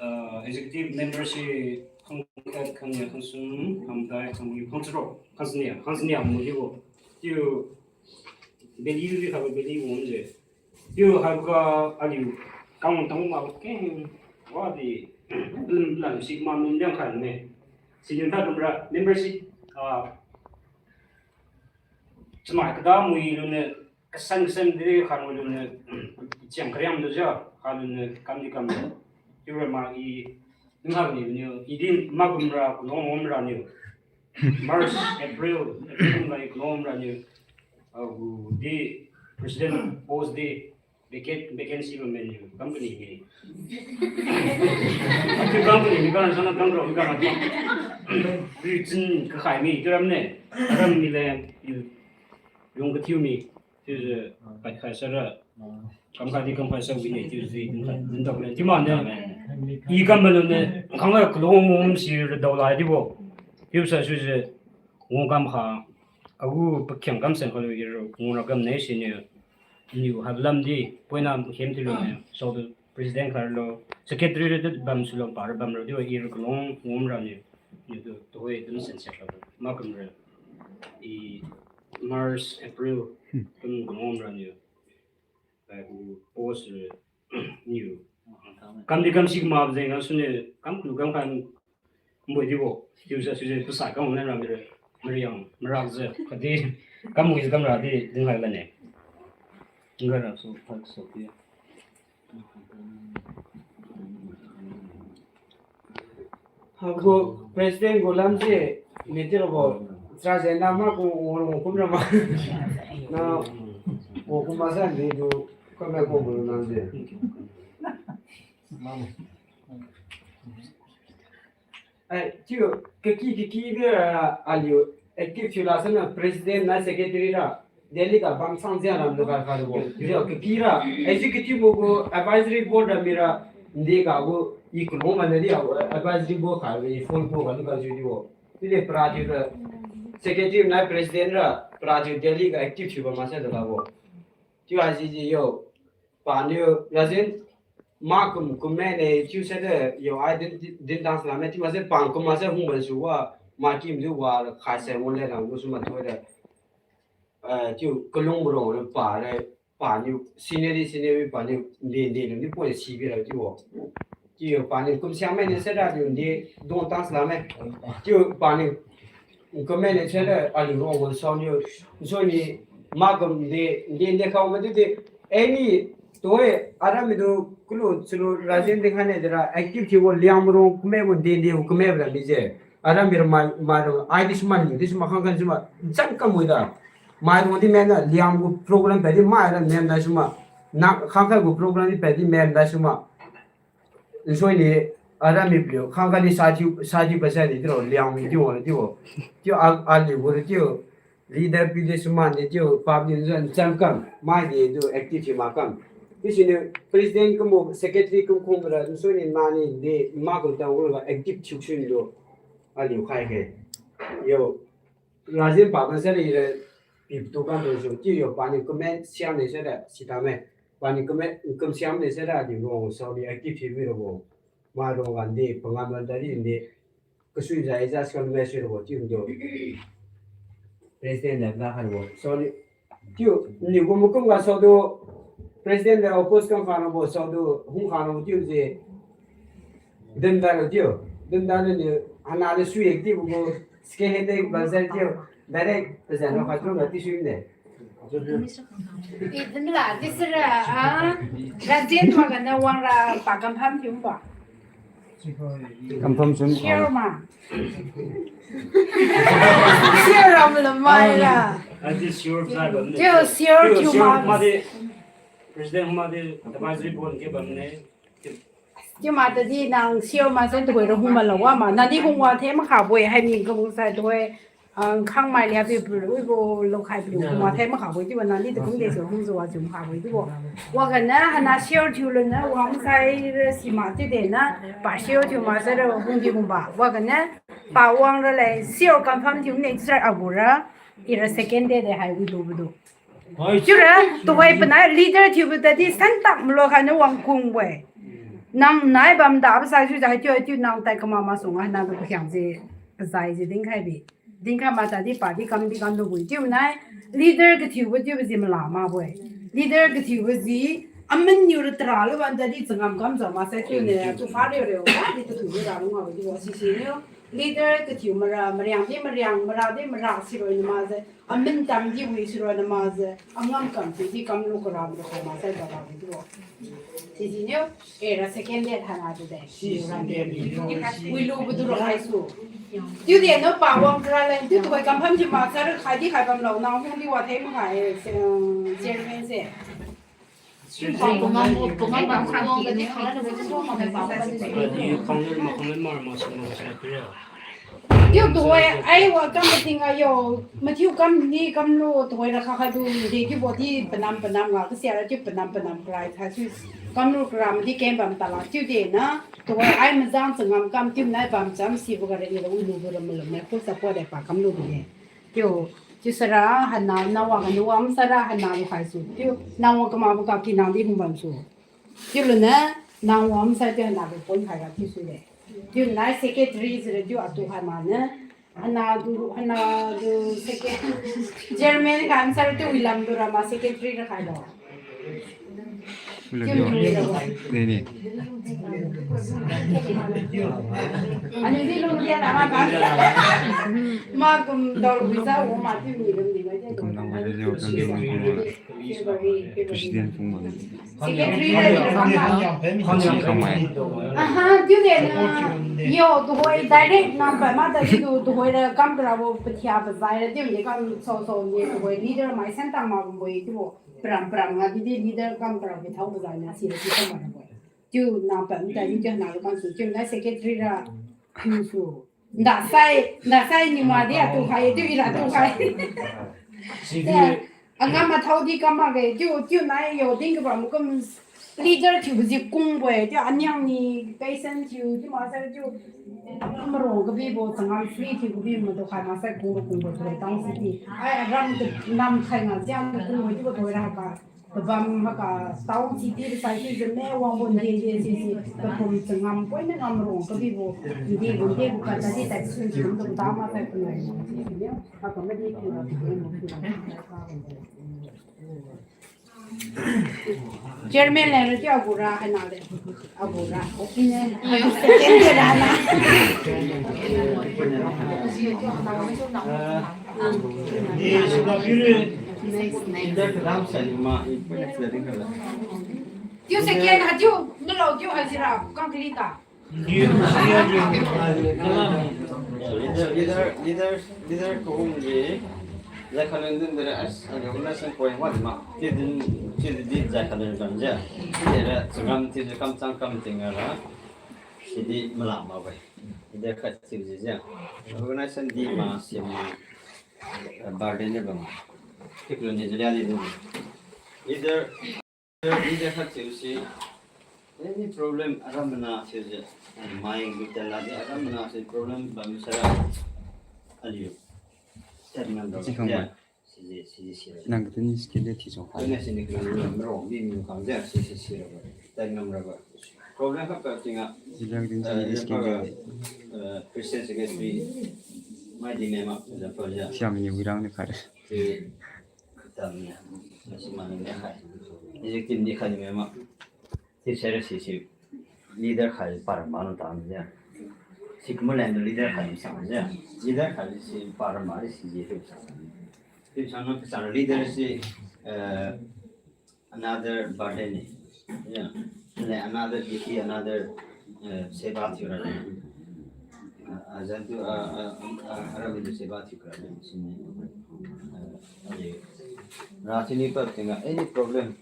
ah, executive member si khang khat, khang nia, khang sum, khang dai, khang yu, khang charuk, khang sania, khang sania mo di bo. Tiu, beli di khabo beli mo je. Tiu haibo ga aliu kang tang ma keng wa di lum lam si ma num liang khan ne. Senior ta lum ra membership, ah, chamai kada mui lun ne kasan kasan di khan lun ne chiang kariam du ja khan lun ne kam di kam. Tiu ra ma i nung ha ni niu i din ma gum ra ku long om ra niu. March, April, April mai ku long om ra niu. Agu di president post di vacant, vacancy ba menu company ni. Atu company ni kan sana kan ro kan. Ri chin ka khai mi tu ram ne. Ram mi le, yung ka thiu mi. Chiujiu, kai khai sara. Kam khai di kam khai sa wi ne chiujiu din khai din dok le. Chiu ma ne. I kam ba ne. Khang la ka long mo si ra dau lai di bo. Chiu sa chiujiu. Wang kam kha. Agu pakhiang kam sen kha lu i ro. Wang ra kam ne si ne. Niu haibo lam di, poina hem thiulo ne, so the president kharalo, secretary ra bam sulo, para bamra di, i ra kalong ngom ra niu, niu tu, tuhoi dun sense ra, ma kamra, i March, April, dun kalong ngom ra niu, eh, post ra niu. Kam di kam si ma jeng a sune, kam kulu kam khan, Mboi di bo, chiujiu, chiujiu, pasai kam na ram de, mariang, marak jiu, kadi, kam wijiu kam ra di, dinghai lane. Ngara su, phak su di. Habo, president gu lam se, meeting bo, tra je na ma ku, kum ra ma. Na, kum ma sa ni du, kam na kum na je. Ai, chiu, kaki, kaki de, ah, aliu, active thiu la sana president na secretary ra, Delhi ga bam sang jia ram de ga ga de bo. Chiu, kaki ra, executive bo gu advisory board ra mira, nde ga gu, i kulong ma de di, ah, advisory board ga, i full board ga, lu ga chiu di bo. Chiu de pra chiu ra, secretary na president ra, pra chiu Delhi ga active thiu ba ma sa de ga bo. Chiu a ji ji yo, Paniu, Rajen, ma kum, kum me ne, chiu se de, yo, ai din, din dance la me, ti ma se, pang kum ma se, hung ban su wa, ma kim du wa, khai se, mo le rang, gu su ma tu de. Eh, chiu, kalung bro, le pa, le, paniu, scenery, scenery, paniu, de, de, de, ni poi si bi ra, chiu wo. Chiu, paniu, kum siang me ne, se ra, chiu, de, don dance la me. Chiu, paniu, Comment section de aliu rong wan saoniu, nsuini, ma kum de, de, de khao ma de de, any, toi, aram mi du, kulu, sulu, Rajen de khane de ra, active thiu wo liang rong, kume wo de, de, kume bra mi je. Aram mi ra mai, mai rong, ai di suma ni, di suma khang khang suma, jang kam wi da. Mai rong di men na, liang gu program pe di, mai ra men da suma. Na, khang khang gu program di pe di men da suma. Nsuini, Ara mi paliu, khang kali sa thiu, sa thiu ba sa di tiro, liang mi thiu wang thiu. Thiu a, aliu gu thiu, leader pi di suman di thiu, public zan cham kam, mai di du active thiu ma kam. Di sini president kumu secretary kum kum ra, so ni ma ni di ma kum tang gu active thiu sini du. Aliu khai ke. Yo, Rajiv pa ban sara ira pip tu kan tu su, chiu yo pani comment siam ni sara sitame. Pani comment, kum siam ni sara di rong so di active thiu bi rabo. Ma rong kan di, pangan ban tadi di. Kasui zai ija sekali message rabo, chiu do. President na na kan bo. So ni, chiu, ni gu mukum ga so do. President na oppose kam khan rabo, so do, hung khan rabo, chiu je. Denda lo tiu. Denda lo ni, ana lo sui active gu, second hand de bazar tiu. Direct bazar lo khat lo ti sui ne. Idin la, di sira, ah, Rajiv ma ga na wang ra pa kam pham tiu ba. Kam pham sun. Sure ma. Sure ram la mai la. Adi sure flag lo ni. Tiu sure tiu ma. Ma di president ma di advisory board ke bam ne. Chiu ma tadi nang sio ma sen tuhoi ra hung ma la wa ma. Nang di hung wa the ma kha boi, hai mi kung sai tuhoi, ah, khang mai lia pi pu ui bo lo khai pi hung wa the ma kha boi chiu ba nang di tu kung de so hung zo wa chiu ma kha boi chiu bo. Wa ga na hana sio thiu lo na wa ma sai ra si ma chiu de na pa sio thiu ma sai ra hung di hung ba. Wa ga na pa wang ra le sio confirm thiu ne sai agu ra ira second day de hai ui lo bu du. Chiura, tuhoi panai leader thiubo tadi santak malo kha na wang kung we. Nang nai bam da ba sai su zai tiu tiu nang tai kama ma sung ha na du pakhiang je, pazai je ding khai bi. Ding khai ma tadi pa di kam di kam du bui. Tiu nai leader kathiubo tiu ba ji mala ma bui. Leader kathiubo ji, aman niu ra tra lo ban tadi changam kam za ma sai tiu ne, tu fa riu riu, ma di tu tu ra lo nga ba di wa si si niu. Leader kathiu mara, mariang di mariang, mara di mara siroi na ma je. Amin tam di wi siroi na ma je, angam kam ti di kam lu kara bu kara ma sai ba ba bu du. Si si niu, era second date hana du de. Wi lu bu du ro hai su. Tiu de no pa wang kara len, tiu tuhoi kam pham ji ma sai ra khai di khai bam lo, nang hung di wa thei ma khai, eh, chairman se. Tiu tuhoi, ai wa kam mating ayo, mathiu kam ni kam lu tuhoi ra kha kha du, de tiu bo di panam panam nga, kasia ra tiu panam panam krai tha su, kam lu kra madi ken bam tala, tiu de na, tuhoi ai mazang changam kam tiu nai bam cham si bo ga ra i ra wi lu bo ra malum ne, pu sa po de pa kam lu bo de. Tiu, tiu sara hana, nang wang hana wang sara hana lu khai su. Tiu, nang wang kama bu kaki nang di hung bam su. Tiu lu na, nang wang sai tiu hana lu pon khai ga tiu su de. Tiu nai secretary sira tiu atu khai ma na. Hana du, hana du secretary. Chairman kan sara tiu wilam du ra ma secretary ra khai lo. Ni, ni. Ani di lu dia na ma ba. Ma kum dor bisa wo ma ti ni lu ni ma dia. Kum nang ma dia dia kan dia ni kum ma. President kum ma. Secretary ra ni kam ma. Chi kam ma. Aha, tiu de na. Yo, tuhoi direct number ma ta di tu, tuhoi ra kam kara wo pathia bazai ra tiu ni kam so so ni tuhoi leader mai san tang ma kum boi tiu. Pram pram nga di di leader kam kara bi thau bazai na si ra si kam ma na boi. Tiu na pa mta di tiu na lu kan su tiu na secretary ra tiu su. Nda sai, nda sai ni ma di atu khai tiu ira atu khai. Angam ma thau di kam ma ge tiu tiu na yo ding ba mu kam leader tiu ji kung boi tiu aniang ni patient tiu tiu ma sai tiu. Marong kabi bo tangam free tiu kabi ma tu khai ma sai kung kung boi tu tang si ti. Ai ram tu nam khai nga jiang kung boi tiu bo tu ra ka. Pabam haka town city sai si jeme wang bo ndi ndi si si. Pakum changam poi na ngam rong kabi bo. Ndi bo ndi bo ka tadi tai sun sun dum dama tai punai. Haka madi ki. Chairman le reti agu ra hai na de. Agu ra. Opinion. Agu second ra na. Tiu second ha tiu, nalo tiu hazira, kang kali ta. Leader, leader, leader, leader ko hung di, zai khalan din dere as, aga huna sen point one ma, ti din, ti di zai khalan din ja. Ti dere, sangam ti kam chang kam ting ara. Sidi malam ba bai. Leader khat chiujiu. Organization di ma sim ma, eh, burden ni bam. Kiklu ni jeliani di. Leader, leader khat chiusi. Any problem aram mana chiujiu. Mai gu tala di aram mana si problem bam sara. Aliu. Tat ngam rabo. Siji, siji, sira. Nang katuni skill de thiso. Kena sini kena mero, mi mi kang ja, si, si, sira ba. Tat ngam rabo. Problem khat pa tinga. Jila katuni, eh, skill de. Eh, Christian secretary, mai di mema, example ja. Siam ni wirang ni khat. Si, khatam ni. Masi mani ni khai. Executive ni khai mema. Si sera si si leader khai para ma no ta ja. Si kumleng leader khai sang ja. Leader khai si para ma si ji tu sang. Tu sang no sang leader si, eh, another burden ni. Ya. Le another duty, another, eh, seba thiura. Ah, ajan tu, ah, ah, ah, aram tu seba thiura sini. Eh, ra sini pa tinga any problem.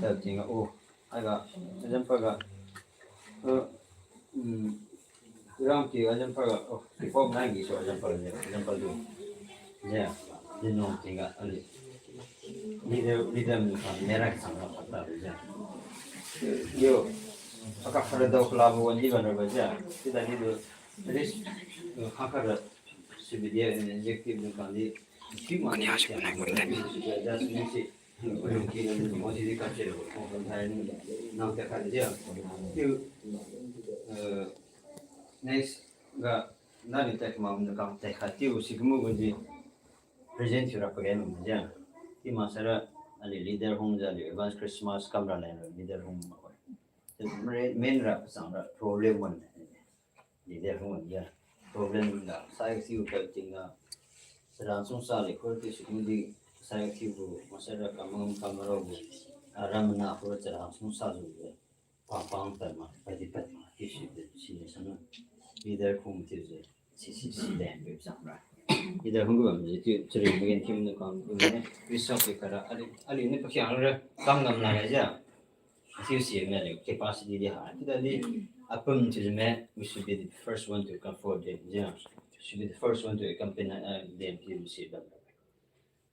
Ta tinga, oh, Haiga, example ga, uh, mm, rang ki example ga, oh, kipom nai gi so example ni, example tu. Ya, di nong tingga, ali. Leader, leader mi kha, mera ki sang la kata, ya. Yo, aka khara dau kala bu wan di ban ra ba, ya. Sida ni do, risk, uh, khakha ra, sibidia, executive ni kha di, si ma ni, ya, just ni si. Next ga nani tak mam na kam tak khat tiu si kumu gunji present thiura pageng majiu. Ti masara ali leader hung ja ali advance Christmas kam ra leng leader hung ma. Main ra pasang ra problem wan. Leader hung wan ja. Problem wan da. Sai siu ka tingga. Chara sungsa le kor ti sikum di sai siu gu masara kamang kamaro gu. Aram na kor chara sungsa ju de. Pang pang pad ma, padi pad ma, ti si de, si de sana. Leader kum ti de, si si si de, be sang ra. Leader hung gu bam de, ti chari magen kim de kam, ne, resource ke kara, ali, ali ne pakhiang ra, kam ngam na ga ja. Siu si mele capacity di ha. Ti da di apum ti me, we should be the first one to come forward. Yeah. Should be the first one to accompany, uh, them to si da.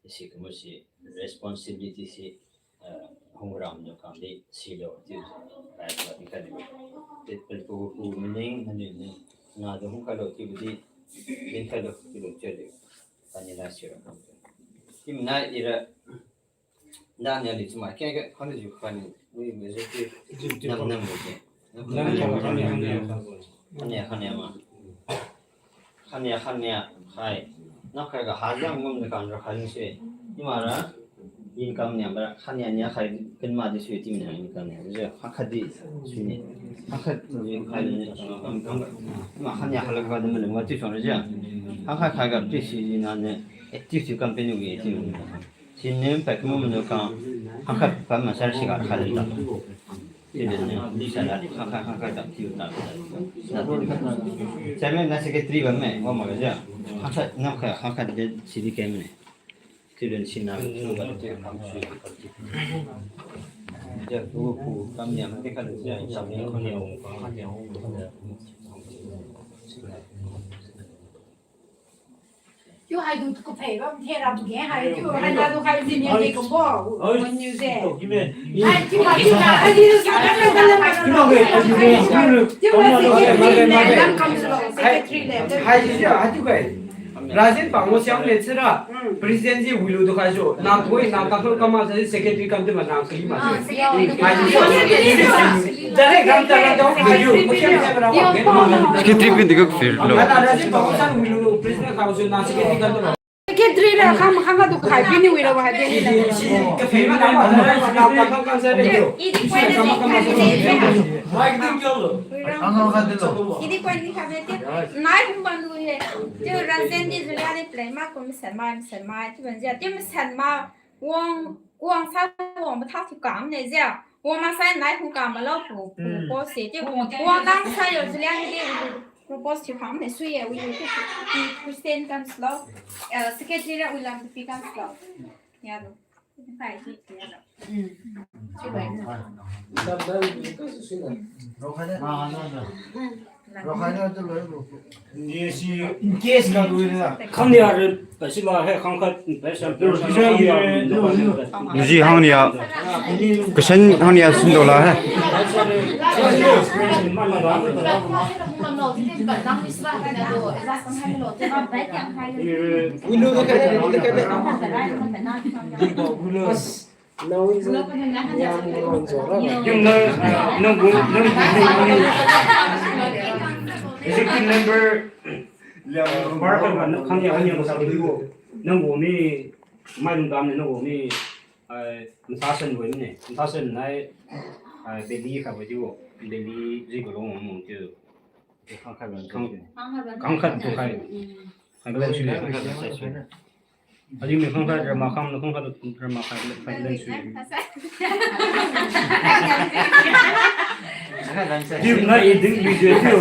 Si kamu si responsibility si, uh, hung ram no kam di si lo ti. Right, right, kan. Ti pen pu pu meaning, meaning. Na do hung ka lo ti di, din ka lo ti lo ti lo. Pani la si ra kam. Ti na ira Daniel ni cuma ke ke khani ju khani. Ui, me je ti. Nam, nam mo ke. Nam, nam, khani, khani, khani. Khani, khani, khani, hai. Na khai ga ha jang ngom de kan ra khani se. Ni ma ra. Income ni ba khani ni khai ken ma di se ti ni income ni. Je ha kha di se ni. Ha kha di khai ni. Kam, kam. Ma khani ha la ga de me ma ti chon je. Ha kha khai ga ti si ni na ne. Active ti company wi ti ni. Sini pai kumu menu ka, hangkhat pa ma sar si ga kha le ta. Ti de ne, di sa la, hangkhat, hangkhat ta, ti ta. Na ti de. Chairman na secretary ba me, wa ma ga ja. Hangkhat, na kha, hangkhat de, si di ke me. Ti de si na, su ga ti kam su. Ja, ku, ku, kam ni, am, ti kha le, ja, kam ni, kam ni. Chiu haidu tu kuphei ba, the ra tu ge hai, chiu haidu tu khai jin ye kumbo, wan niu se. Hai, chiu ha, chiu ha, hai, chiu ha, chiu ha, chiu ha, chiu ha, secretary le. Hai, chiu ha, chiu ha. Rajen pangbo siam le chira. President ji wilu tu khai su. Na koi, na kakul kama sa secretary kam tu ma na kali ma. Ah, secretary. Hai, chiu ha. Direct ram ta ram ta, video. Secretary pin tiga fir lo. Secretary la kham kham tu khai pini wi la wa de ni la. Idi point ni kha me ti. Nai hum ban lu ye. Ti rasen di zulia ni play ma ko mi sen ma, mi sen ma, ti ban jia. Ti mi sen ma. Wang, wang sa wang ba tha thiu kam ne jia. Wang ma sai nai hung kam ma lo pu, pu, pu ko se ti. Wang dang sai yo zulia ni di pu, pu ko se thiu kam ne sui ye, wi yu ti, ti Christian kam slo. Eh, secretary ra wi lam pi kam slo. Ya lo. Pai ti, ya lo. Khangnia re, pasi la he, khangkhat, pasi la, Nji hangnia, kasen hangnia sin dola he. Executive member, nanggu mi, maidung dam ni nanggu mi, ah, ntasen woi ne, ntasen nai, ah, Delhi kha woi jiu, Delhi ji ko long mo jiu. Khang, khang khat tu khai. Khai len sui. Adi mi khang khat rama khang, khang khat rama khai, khai len sui. Tiu na i ding video tiu.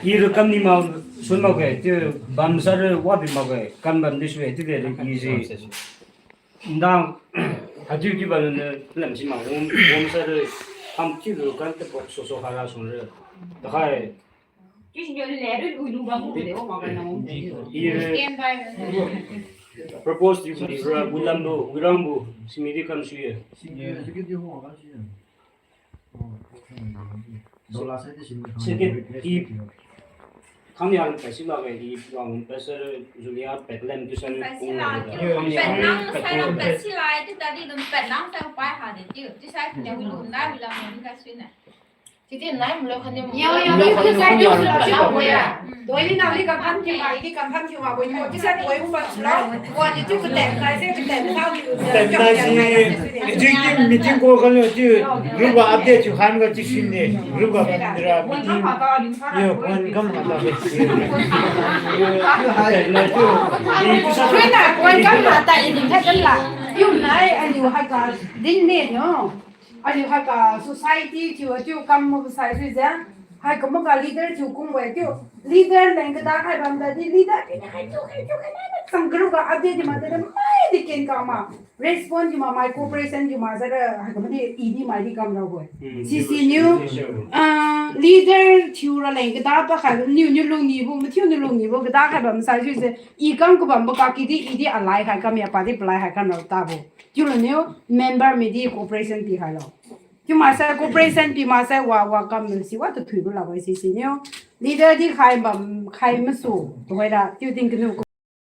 I ru kam ni ma sun ma ke, tiu bam sa ru wa di ma ke, kam bam di sui, tiu de i ji. Ndang, haju ki ba ne, lam si ma, wom, wom sa de, ham ki lu kan te pok so so hara so re. Takai. Ki si le re, u lu ba mu de, o ma ka na mu de. Stand by. Propose di ra, ulam bu, uram bu, simidi kam sui ye. Second, i khang yang kai si la kai di wang pastor Julia Bethlehem tu san. Khang yang kai si la, tu tadi dum pen nang sa pai ha de tiu. Tu sa nya lu na lu la ni ka sui na. Titi nai mlo khani. Yo, yo, yo, yo, yo, yo, yo, yo. Doi ni nang li kam tham thiu ma, i di kam tham thiu ma, bo ni mo, ti sa doi hu ma lo. Bo ni tiu katen, nai se katen, nai tiu katen. Katen nai si, executive meeting ko kan lo tiu, group ga update tiu khan ga tiu sin ne, group ga dra meeting. Yo, wan kam ma ta. Katen nai tiu. Wan kam ma ta, i din kha kan la. Tiu nai, aliu hai ga din ne no. Aliu haiga society thiu, thiu kam mo sai sui je. Haiga maga leader thiu kung we thiu. Leader leng kada khai bam da di leader kini hai thiu, hai thiu, hai na chang group ga update di ma da mai di ken ka ma. Respond di ma mai cooperation di ma za ra haiga ma di i di mai di kam ra we. Hmm, C C niu, ah, leader thiu ra leng kada pa khai niu niu lung ni bu, mathiu niu lung ni bu kada khai bam sai sui je. I kam ka bam ba ka ki di, i di alai khai kam ya pa di palai khai kam ra ta bu. Chiulo niu member midi cooperation pi khailo. Chiu maksai cooperation pi maksai wa, wa kam si wa tu thui bu labo sisi niu. Leader di khai bam khai masu. Tuhoira chiu ting kanu ko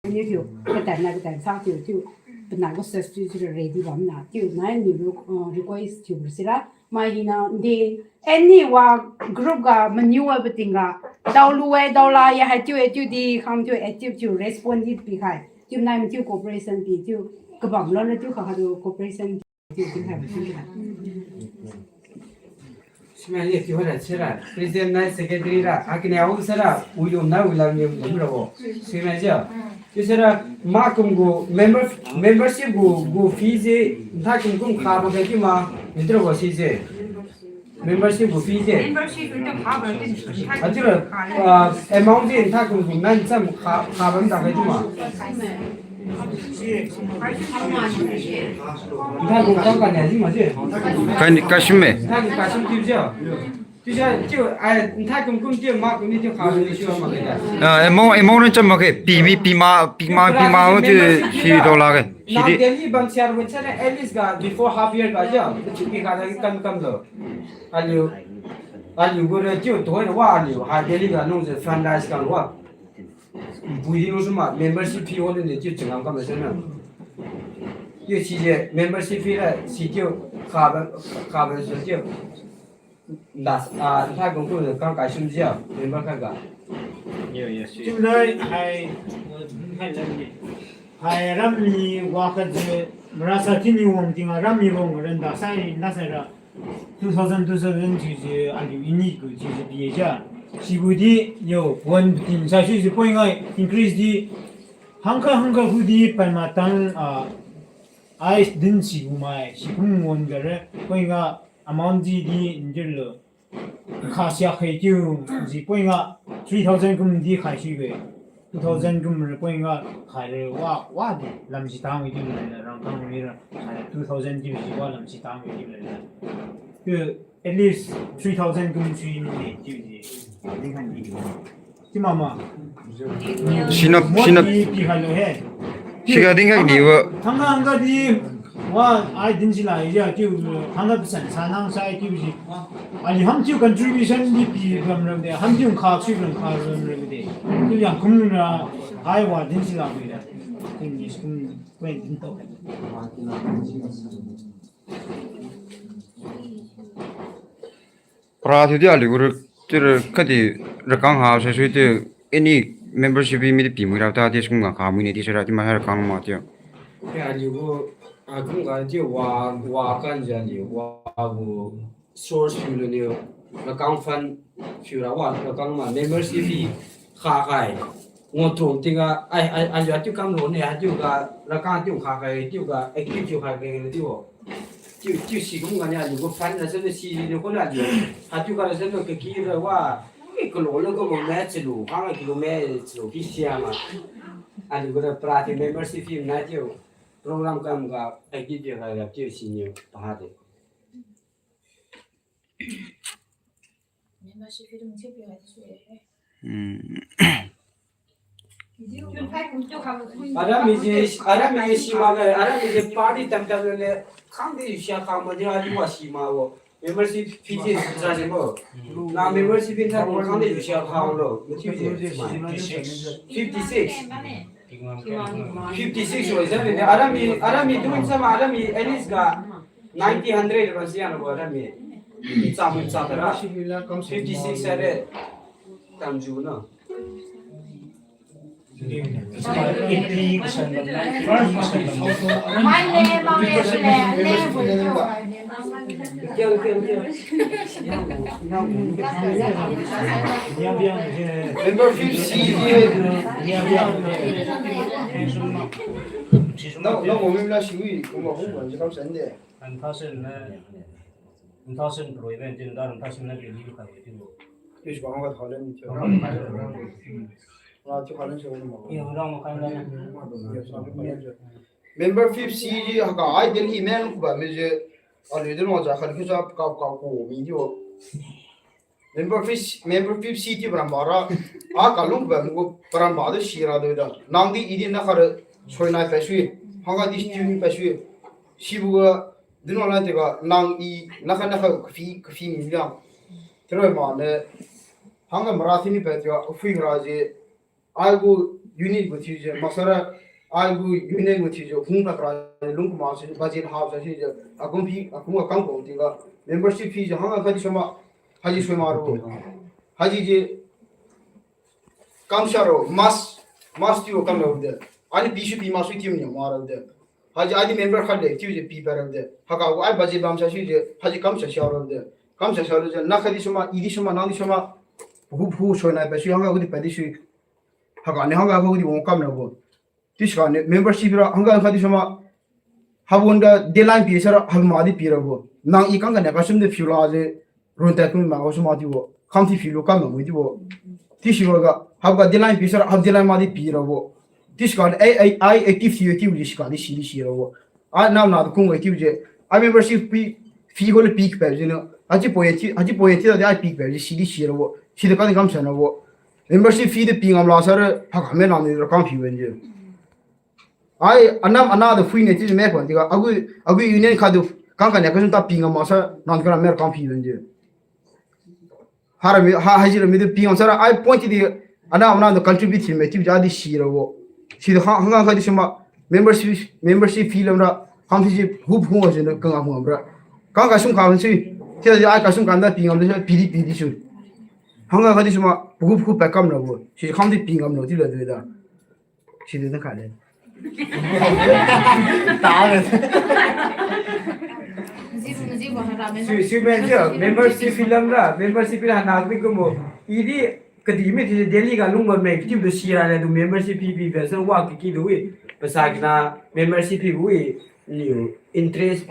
niu chiu. Katan na katan sa chiu chiu. Pana ko ses chiu chiu ready bam na. Chiu nai ni ru, uh, request chiu sira. Mai hina di any wa group ga maniu wa bating ga. Daolu e, daola ye hai chiu e chiu di kham chiu active chiu respond di pi khai. Chiu nai ma chiu cooperation pi chiu. Kabam lo na chiu kha kha tu cooperation. Sima ye kiu hara sira, president nai secretary ra, akini au sira, ulum na ulam yum yum rabo. Sima ye. Ki sira, ma kum gu member, membership gu, gu fee je, ntha kum kum kha ba ke ki ma, ni tu rabo si je. Membership gu fee je. Membership gu fee je. Ati ra, ah, amount je, ntha kum kum nan sam kha, kha ba ta ke ki ma. Kan, kasum me. Ah, amount, amount ni cham ma ke, pi mi, pi ma, pi ma, pi ma, ti si dola ke. Sidi. At least ga before half year ga ja, pi ga kan kan lo. Aliu, aliu gu re tiu, tu wa aliu, ha Delhi ga nung je fundraise kan wa. Bui di lu suma membership fee won ne chiu chingam kam se na. Chiu si je membership fee ra si chiu kha ba, kha ba se chiu. Das, ah, ntha kum kum kang kai sum jia member kha ga. Yo, yo, si. Chiu nai hai, hai lam ni. Hai ram ni wa kha je, marasa ti ni wang ting a ram ni wang ran da sai, na sai ra. Two thousand, two thousand chiujiu aliu ini gu chiujiu pi-e ja. Sibo di yo, one tin sai chiujiu poi ngai increase di. Hangkha hangkha hu di pai matang, ah, ai din sibo mai, sikum won gare, poi nga amount di di ndir lo. Kha sia khai tiu, ji poi nga three thousand kum di khai sibe. Two thousand kum ra point ga khai re wa, wa di lam si tang wi di le, rang tang wi ra, khai re two thousand di si wa lam si tang wi di le. Tu at least three thousand kum si ni di di. Ding han di. Ti mama. Sina, sina. Pi, pi khai lo he. Siga ding khai di wa. Thangga, thangga di. Wa, ai din si lai ya, tiu, thangga pesan, sa nang sai tiu si. Ali ham tiu contribution di pi ram ram de, ham tiu kha si ram kha ram ram de. Tiu yang kum ra, ai wa din si lai de. Tiu ni kum point din to. Para thiu di aliu gu ra, chiura khatdi rakang ha sa sui tiu any membership mi di pi mui ra ta di sum ga kha mui ne di sara ti ma rakang ma tiu. Ya aliu gu, a kum ga tiu wa, wa kan ja aliu wa gu source phiu lu niu rakang fund phiu ra wa rakang ma membership fee kha khai. Ngo tuang tingga, ai, ai, ai, ya tiu kam lo ne, ha tiu ga, rakang tiu kha khai, tiu ga, active tiu khai khai tiu. Tiu, tiu si kum ga nia, aliu gu fund na sa ne si ni ko na aliu. Ha tiu ga na sa ne kaki ra wa, eh, kalo lo ko mo me chilu, ha nga kilo me chilu, pi sia ma. Aliu gu ra para tiu membership fee na tiu. Program kam ga, active tiu khai ra tiu si ni, pa ha de. Membership fee dung chip ya, this way, eh. Hmm. Ara mi je, ara mi je sima ga, ara mi je party tam tam le, khang de sia khang ma de, ari wa sima wo. Membership fee je sa je mo. Na membership fee ta khang de sia khang lo. Fifty six. Fifty six. Fifty six wa sa ne, ara mi, ara mi dung sama, ara mi at least ga ninety, hundred ba sia na bo ara mi. Icha mu cha tara. Fifty six are. Tamju no. Membership fee. Nang, nang mo mi na si wi, kum ma kum ma, je kam san de. One thousand na, one thousand pro event, one thousand na bi li ka ti lo. Yu si ba hang ga thousand ni. Membership fee ji haka ai Delhi men ku ba me je, aliu de lo ja khan ku ja ka ka ko mi jo. Membership, membership fee ti param ba ra, a ka lung ba mu param ba de si ra de da. Nang di i di na kha re, soi nai pa sui, hang ga di student pa sui, si bu ga, din wa la te ga, nang i, na kha na kha fee, fee mi ya. Tero ma ne, hang ga mara ti ni pa ti ga, fee ra je, Ai gu unit gu thiujiu, maksara, ai gu unit gu thiujiu, hung takra, lung kuma si, budget hao sa sijiu, akum phi, akum akang kong tingga, membership fee jiu, hang khatdi suma, haji sui ma ro. Haji ji, kam sa ro, mas, mas tiu kam ro de. Ani pi su pi mas su tiu ni ma ro de. Haji adi member khat de, tiu ji pi pa ro de. Haka gu ai budget bam sa sijiu, haji kam sa sa ro de. Kam sa sa ro de, na khatdi suma, i di suma, nang di suma, hu hu sui nai pa sui, hang khatdi pa di sui. Haka ni hangga hudi wang kam rabo. Tiska ni membership ra hangga khatdi suma. Habon ga deadline pi sara hal ma di pi rabo. Nang i kang ga ne kasum de phiu la je. Run ta kun ma kasum ma di bo. Kam ti phiu lu kam ma di bo. Tisi ga hab ga deadline pi sara hab deadline ma di pi rabo. Tiska ni ai ai ai active thiu thiu di sika di si di si rabo. Ai nam na kung wei thiu je. Ai membership fee, fee gu le pi pa je no. Aji poi ti, aji poi ti da ai pi pa je si di si rabo. Si de kan kam sa na bo. Membership fee de pi ngam la sara haka me nam ni rakang phi wen je. Ai anam ana de fui ne ti me kwan ti ga. Agu, agu union kha du kang ka ne kasum ta pi ngam ma sa nam ka me rakang phi wen je. Hara mi, ha, haji ra mi de pi ngam sara ai point ti di ana, ana de contribute me ti ja di si rabo. Si de ha, hangga khatdi suma membership, membership fee lam ra ham si ji hup hu je no kang ngam ra. Kang kasum ka si. Ti ja ai kasum ka da pi ngam de pi di pi di su. Hangga khatdi suma hup hu pa kam rabo. Si ham di pi ngam no ti la de da. Si de da kha le. Ta le. Sui, sui men je, membership fee lam ra, membership fee la hana kumi kumo. I di, kadi mi ti Delhi ga lung ba me, ti du si ra le du membership fee pi ba, sa wa ki ki du wi. Pasa kina membership fee wi, niu interest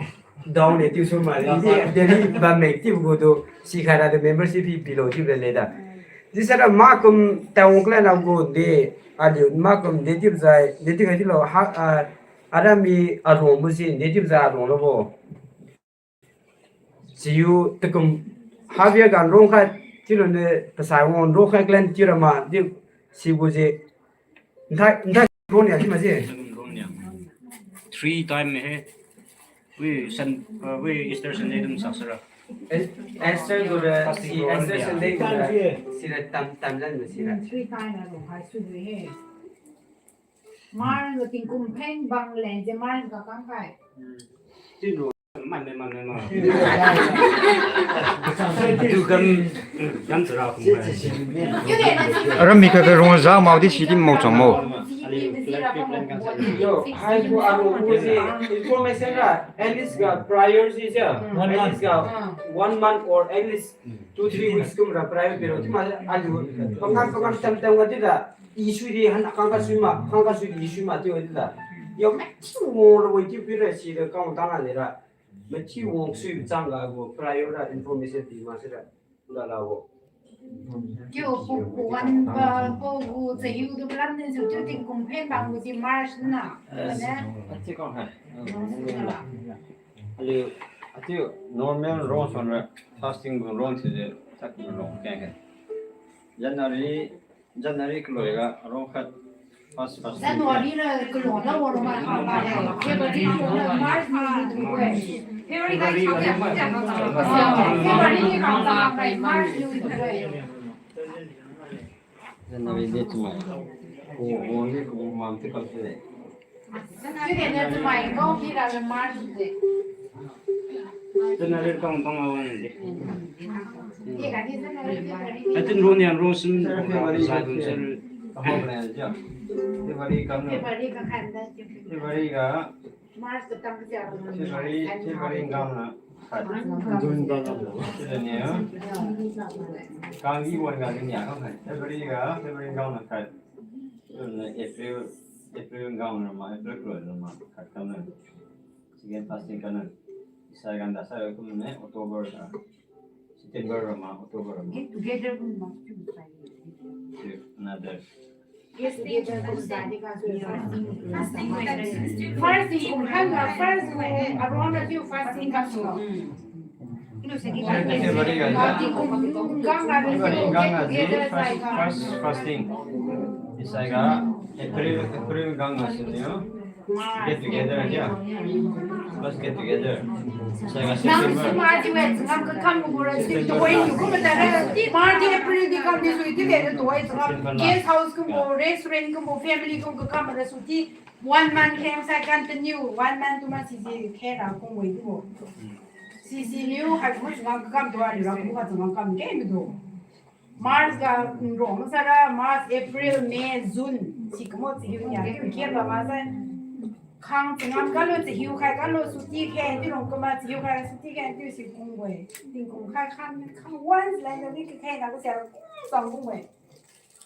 down le ti su ma. I di, Delhi ba me, ti gu du, si kha ra du membership fee pi lo ti le le da. Di sara makum tang klan agu de, aliu makum de tip zai, de tip zai tilo, ha, ah, ara mi aruang bu si, de tip zai aruang lo bo. Siu takum habia gan rong khat, tilo ne pasai wang rong khat klan tira ma, di sibo je. Nthai, nthai rong nia si ma si. Three time he. We Sun-, uh, we Easter Sunday dum sak sara. Es-, Easter gu re, si Easter Sunday gu re, si re tam, tam lan me si re. Three time na rong hai su de he. Mar lo tingkum pheng bang le, je mar ga kang kai. Tin ro, man me, man me, man. Atu kam, kam sara kum kai. Aram mi ka ka rong za mau di si di mau chang mau. Yo, hai gu aro gu si information ra, at least ga prior si ja. At least ga one month or at least two, three weeks kum ra prior piro. Ti ma aliu, pangkang pangkang tam tam ga di da. Issue di han kang ka sui ma, kang ka sui di issue ma ti wa di da. Yo, ma ti wong ra wai ti pira si da kang tang a ni ra. Ma ti wong sui chang ga gu prior ra information di ma si ra. Tiu pu pu wan ba pu gu chahiu du plan ne su tiu tingkum phen bang gu si March na. Ne? Ati kong hai. Aliu, ati normal rong son ra fasting gu rong si de tak rong keng keng. January, January kaloi ga rong khat fast, fast. January la kaloi la wo rong ma ha ba le. February la March ni du we. February ga February ni kang sa March ni du we. January de chamai. Ko, ko ni ko mam ti kam se. January de chamai ko ki la March de. January kang tang la wan de. Atin ro nian ro sun February sa dun sun. February kam na. February ga. February, February ngam na khat. June ngam na. Sida ni, kanggi wan ga ni ya kam hai. February ga, February ngam na khat. Sida ni April, April ngam na ma, April close na ma khat kam na. Second fasting kam na. Sai ganda sai kum ne October ga. September rama, October rama. Get together kum ma tu sai. Another. Yes, together kum sai ni ka so. Fasting kum kan ma, first kum, around a few fasting kam so. February ga. February ga, get together sai ka. First, first fasting. Isai ga April, April ngam na sini. Get together, ya. Let's get together. Sai ga September. Nang si ma di we, ngam ka kam gu ra, si tu we, yu kum ta ra, ma di April di kam di sui di le, tu we, ngam guest house kum gu, restaurant kum gu, family kum ka kam ra sui di, one month khe sai continue, one month tu ma si di khe ra kum we di bo. Si si niu, hai kum ngam ka kam tu a, ra kum ka ngam kam ke mi do. March ga, mm, rong sara, March, April, May, June. Si kamo si hiu nia, hiu kia ba ma sai. Khang si ngam kalo si hiu khai kalo suti khe, ti rong kama si hiu khai suti khe, ti si kung wei. Ting kung khai khang, khang once lai ga ni khe na ko sia, kung sang kung wei.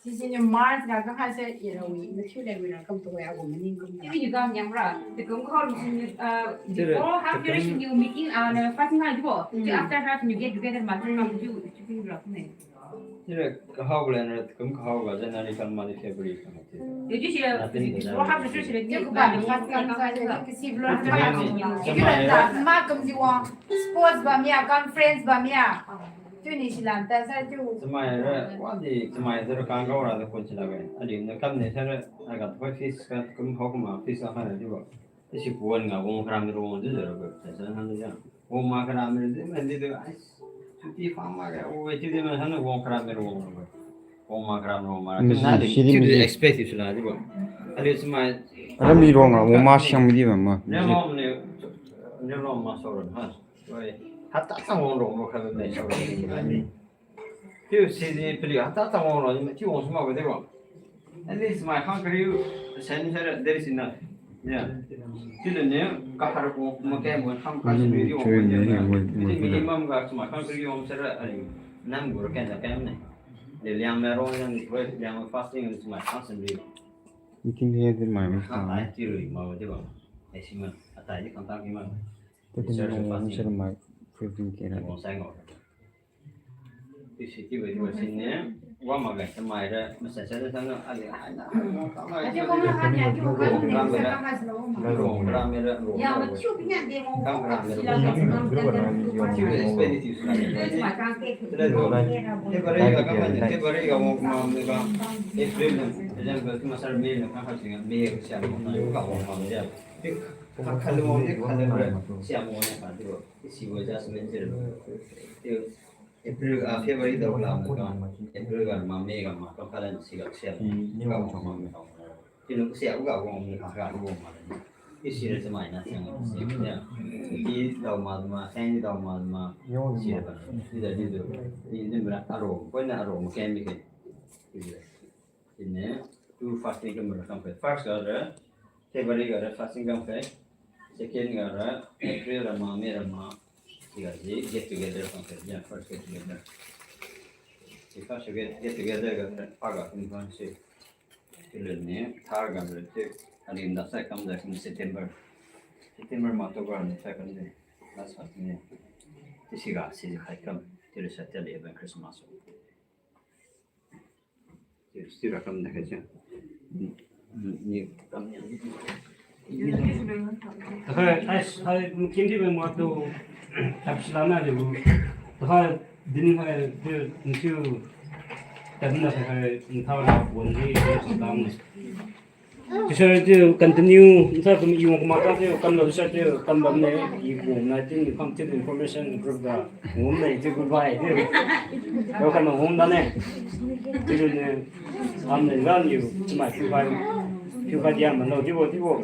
Si si ni March ga ka khai sai ira wi, ma thiu le wi ra kam tu wei, agu maning kum. Ti ni ga nyam ra, ti kum kha lu si ni, ah, before half year si ni meeting, ah, na fasting ha di bo. Ti after half ni get together ma kam ju, ju ra kum ne. Sira kahao gu leng ra, kum kahao ga January kam mani February kam mati. Yo, ju sira, Latin ga. Wa hap sira sira, ju ba, fast kam sa, ju kasi vlog. Ju la ta, ma kam ji wa, sports ba mia, conference ba mia. Ju ni sila ta sa ju. Chamai ra, wa di chamai ra kang gao ra da kun sila ga. Adi na kam ni sira, aga poi fees ka kum hao kuma fees ka na di ba. Isi puan ga wong kharam rong di zara ba, sa sa han ja. Wong ma kharam di ma di de, ai, suti phang ma ga, o, ti di ma han wong kharam rong ba. Wong ma kharam rong ma. Mm, na di, si di ti mi di di. Expect sila di ba. Ali smai. Ara mi rong ga, wong ma siang mi di ba ma. Ne ma ne, ne rong ma so ron ha. Wai, hata sang wong rong ro kha ne so ron. Piu si di piliu hata tang wang lo, ni ma chiu wang suma ba de ba. At least mai khang kariu, sen sara, there is enough. Yeah. Chiu le ni, kahar ko, ma kem wang khang ka si di wang ko ni. Minimum ga sumai khang kariu wang sara, aliu. Nam gu ra ken da kem ne. Le liang me ro yang ni, liang fasting ni sumai khang sen di. Meeting he di mai ma. Khang ai ti rui ma de ba. Ai si ma, atai di khang ta ki ma. Te te mo mo sara mai, fasting ke na. Wang sai ngo. Ti si ti wei wei sin ne. Wa ma ga chamai ra, masa sa ra sang na, ali hai na, hai na, hai na, hai na, hai na, ro, ram ra, ro, ram ra, ro, ro, kam ram ra, ro, kam ram ra, ro, explain it to you, sir. Sir, ro, February ga kam, February ga wang ma, ma ga, April na, example, tu masa May na, kam ha singa, May ga sia ma, ma ga wang ma, ma ga. Ka, ka, ka lu wang, ka lu ra, sia ma wang na ka, tu, si wa adjustment sir. Tu, April, ah, February dao lam ga, April ga ma, May ga ma, kam kalan si ga sia. Ni ga ma, ma, ma. Kinu sia ga wang mi ha ga wang ma. Isi re chamai na siang si ya. Ki dao ma ma, sang ni dao ma ma. Si re ba. Di da di do. Ni ni mera aro, koi na aro ma kem mi ke. Ine, tu fasting kam ra kam pe. First ga ra, February ga ra fasting kam pe. Second ga ra, April ra ma, May ra ma. Siga si get together kam pe. Ya, first get together. Si first get, get together ga ra, pa ga kum kan si. Chiu lun ni, third ga ra, chiu, alim da sai kam da kum September. September ma to ga ni sai kam ni. Last fasting ni. Chiu siga si khai kam. Chiu ra sa tel even Christmas. Takhai, ai, ai, mungkin di mai muatu, tap silana di bu. Takhai, din hai, di, ntiu, tadna takhai, nthau na, buan di, di, sedang ni. Teacher tiu continue, nthau kum iwang kuma ta tiu, kam lo teacher tiu, kam bam ne, i kum na tin, kam tiu information group ga, ngum ne, tiu goodbye, tiu. Yo kam ngum da ne. Tiu ne, am ne, ran yu, cuma tiu kai, tiu kai dia man lo, tiu bo, tiu bo.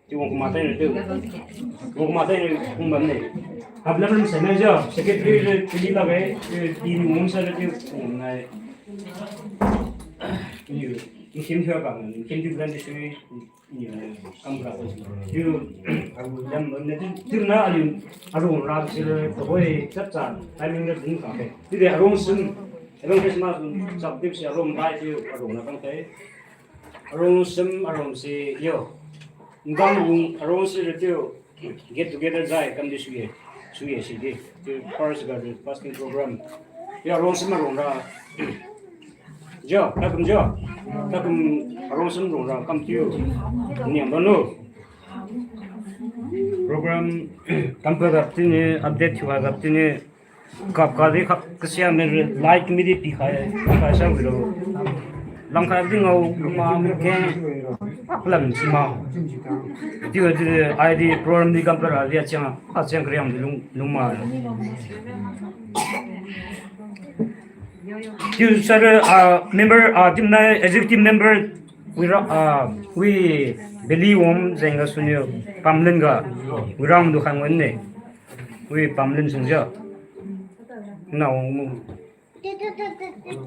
Tiu wang kuma ta ne, tiu. Wang kuma ta ne, kum bam ne. Hab lam lam sa na jo, secretary le, tiu la bai, tiu, i ngum sa le, tiu, kum na. Tiu, i sim tiu ka, i sim tiu brand tiu, Kam ra ko. Tiu, lam ne tiu, tiu na aliu, arong ra si le, tuhoi, chap cha, timing le ding ka ke. Tiu de arong sim, arong Christmas, chap tip si arong bai tiu, arong na kang te. Arong sim, arong si, yo. Ngam wung, arong si le tiu, get together zai, kam di suye, suye si di. Tiu, first ga di, fasting program. Tiu, arong sim, arong ra. Jo, takum jo. Takum arong sim rong ra kam tiu. Niam ba no. Program kam pa gap tini, update thiu gap tini. Kap ka di kap kasia me like mi di pi khai, pi khai sa wilo. Lang khai di ngau luma me ke. Lam sima. Tiu di I D program di kam pa ra di achiang, achiang kriam di lung, luma. Tiu sir, ah, member, ah, team na executive member, wi ra, ah, wi Beli Wom jeng ga suniu, Pamlin ga, wi rang du khang wen ne, wi Pamlin sung ja, na wong mu,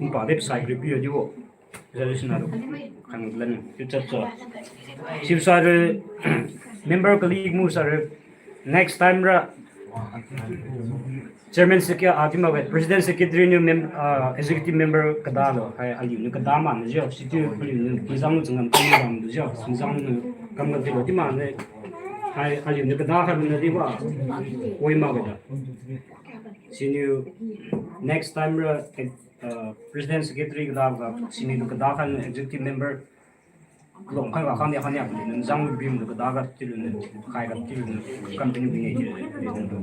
mpa dep sai group yo jibo. Resolution adu khang lan tiu chat cho. Siu sir member kali mu sir next time ra chairman secretary, ah, tima we president secretary niu mem-, ah, executive member kada lo, hai aliu niu kada ma ne jo, situ aliu niu pizang niu changam kam kam du jo, pizang niu kam kam di lo, tima ne, hai aliu niu kada khai ne di ba, oi ma we da. Siniu next time ra, eh, uh, President Secretary kada ga, siniu kada khan executive member, long khai ga khan ya khan ya, nang zang bim kada ga tilu ne, khai ga tilu ne, company bing e tilu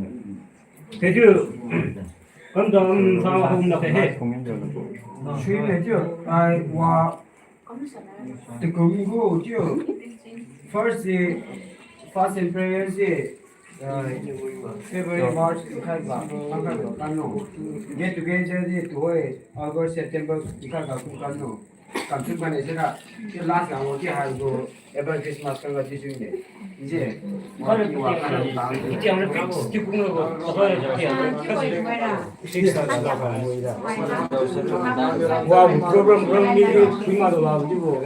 ne. Thank you. Kam dam sa hum na ke he. Shui ne tiu, ai wa Tekum gu tiu. First di, fast and prayer di, uh, February, March, ikhai ga, ikhai ga, kanu. Get together di, tuhoi, August, September, ikhai ga, kanu. Kam tu mane sira, tiu last ga, wo tiu hai gu, Ever Christmas kang ga tiu sui ne. Wa program program ni ni prima do la di bo.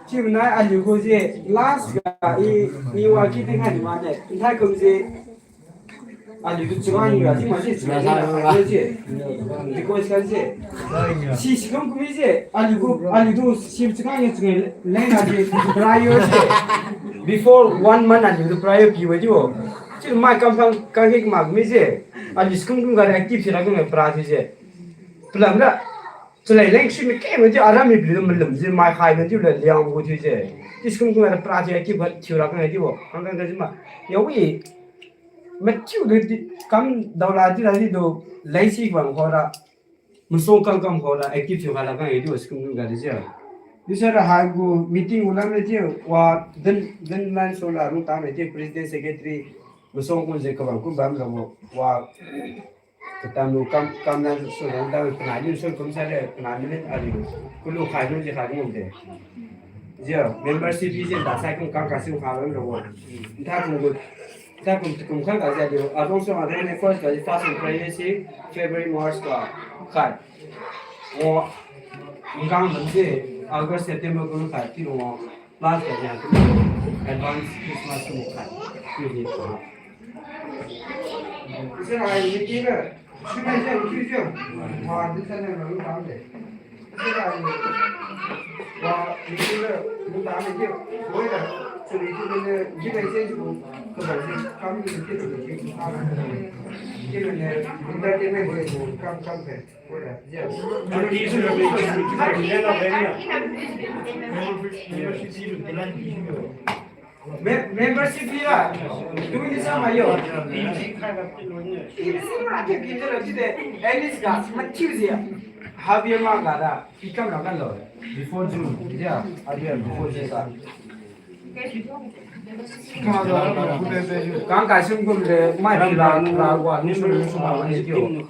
Chiu nai aliu gu je last ga i, i wa ki ting han ma ne. Nthai kum je. Aliu tu chunga ni ga, si ma si, chunga ni ga, si. Request kan si. Si, si kum kum si. Aliu gu, aliu tu si chunga ni chunga leng ga si. Prior si. Before one month aliu tu prior pi wa di wo. Si mai kam kam kam ke ma mi si. Aliu si kum kum ga active si ra kum ga pra si si. Pelam ra. Chalai leng si mi ke ma di aram mi pli tu malum si mai khai ma di la liang gu si si. Si kum kum ga pra si active thiu ra kum ga di wo. Kam kam ga si ma. Yo wi. Mathiu de di kam daola di la di do laisi bang khora. Masong kam kam khora active thiu khala kang di was kum ga di ja. Di sa ra ha gu meeting ulam le di wa den den man so la rung ta me di president secretary masong kun je kabang kun bam la wa katam lu kam kam na so la da panai ni so kum sa de panai ni ali. Kulu khai ni je khai ni de. Jia, membership fee jia dasai kum kang kasi kum kang lo bo. Ntha kum gu, ntha kum kum kang kasi jia. Adong so adong ne first kasi first and privacy, February, March ka khat. O, ngkang ban si August, September kum khat ti lo. Plus kasi advance Christmas kum khat. Ti di. Me-, membership fee ra. Twenty sama yo. Ini semua ada kita lah, kita. At least ga, macam je. Habis mah ga da. Fee kam lah kan lo. Before June. Ya, habis before June sa. Kang kasum kum le, mai pila, pila, wa, ni su, ni su, ma, ni su.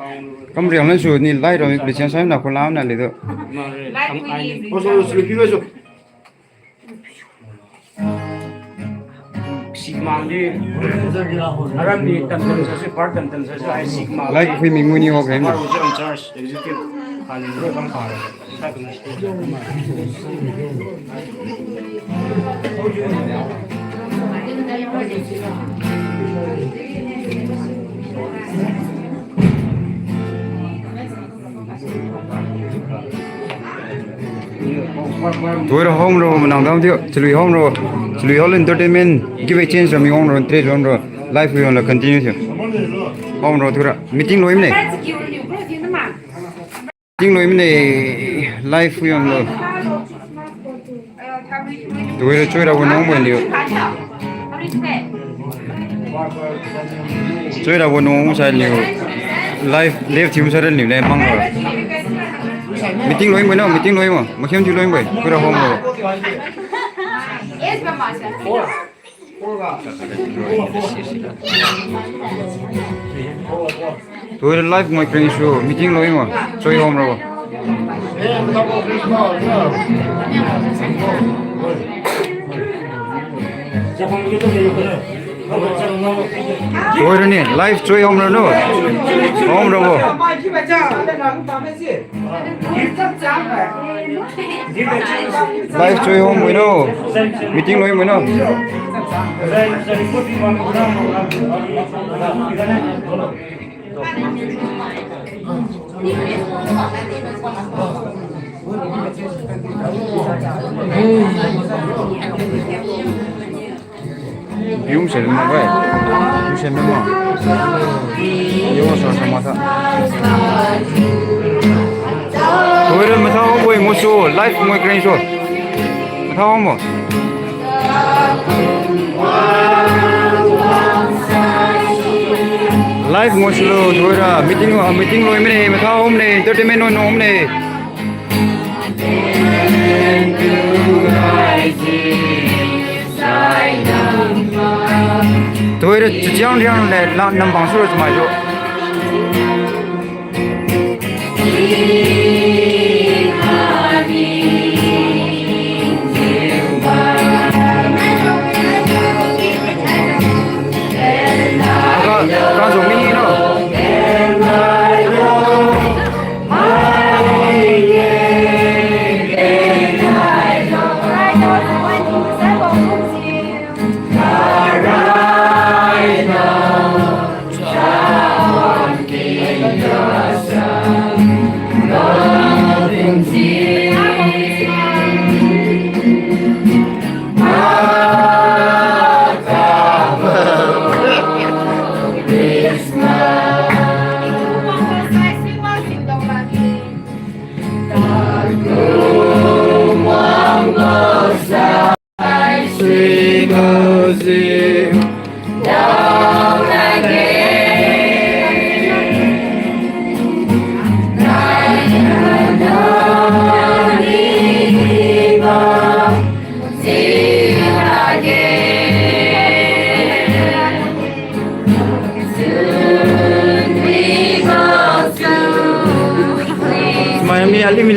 Kam riang lan su, ni lai ro, ni pili siang sai na, ko lam na le do. Lai kui ni. Sikmang di. Aram ni tam tam sa si, par tam tam sa si, ai sikmang. Lai kui minggu ni wak rem. Par ujian church executive. Kali ni bang par. Tuhoira home ro manang dam tiu, chalui home ro, chalui hall entertainment, give a chance ro mi home ro, trade home ro, live wi home ro continue tiu. Home ro tuhoira, meeting loi mine. Meeting loi mine, live wi home ro. Tuhoira choira bo nung bo niu. Choira bo nung sai niu. Live, live thiu sai niu le mang ro. Meeting loi bo no, meeting loi bo. Makhiam thiu loi bo. Pura home ro. Tuhoira live ngoi kring su meeting loi ma. Choi home ro. Tuhoira ni live choi home ro no. Home ro bo. Live choi home wi no. Meeting loi wi no. Yum se ma bai. Yum se ma. Yo sa sa ma sa. Tuhoira matha home bo mo su, live ngoi kring su. Matha home bo. Live ngoi su lo, tuhoira meeting, ah, meeting loi mine, matha home ne, entertainment loi home ne. Tuhoira chichiang riang le la nambang sura chamai jo. Ka, ka zo mi no.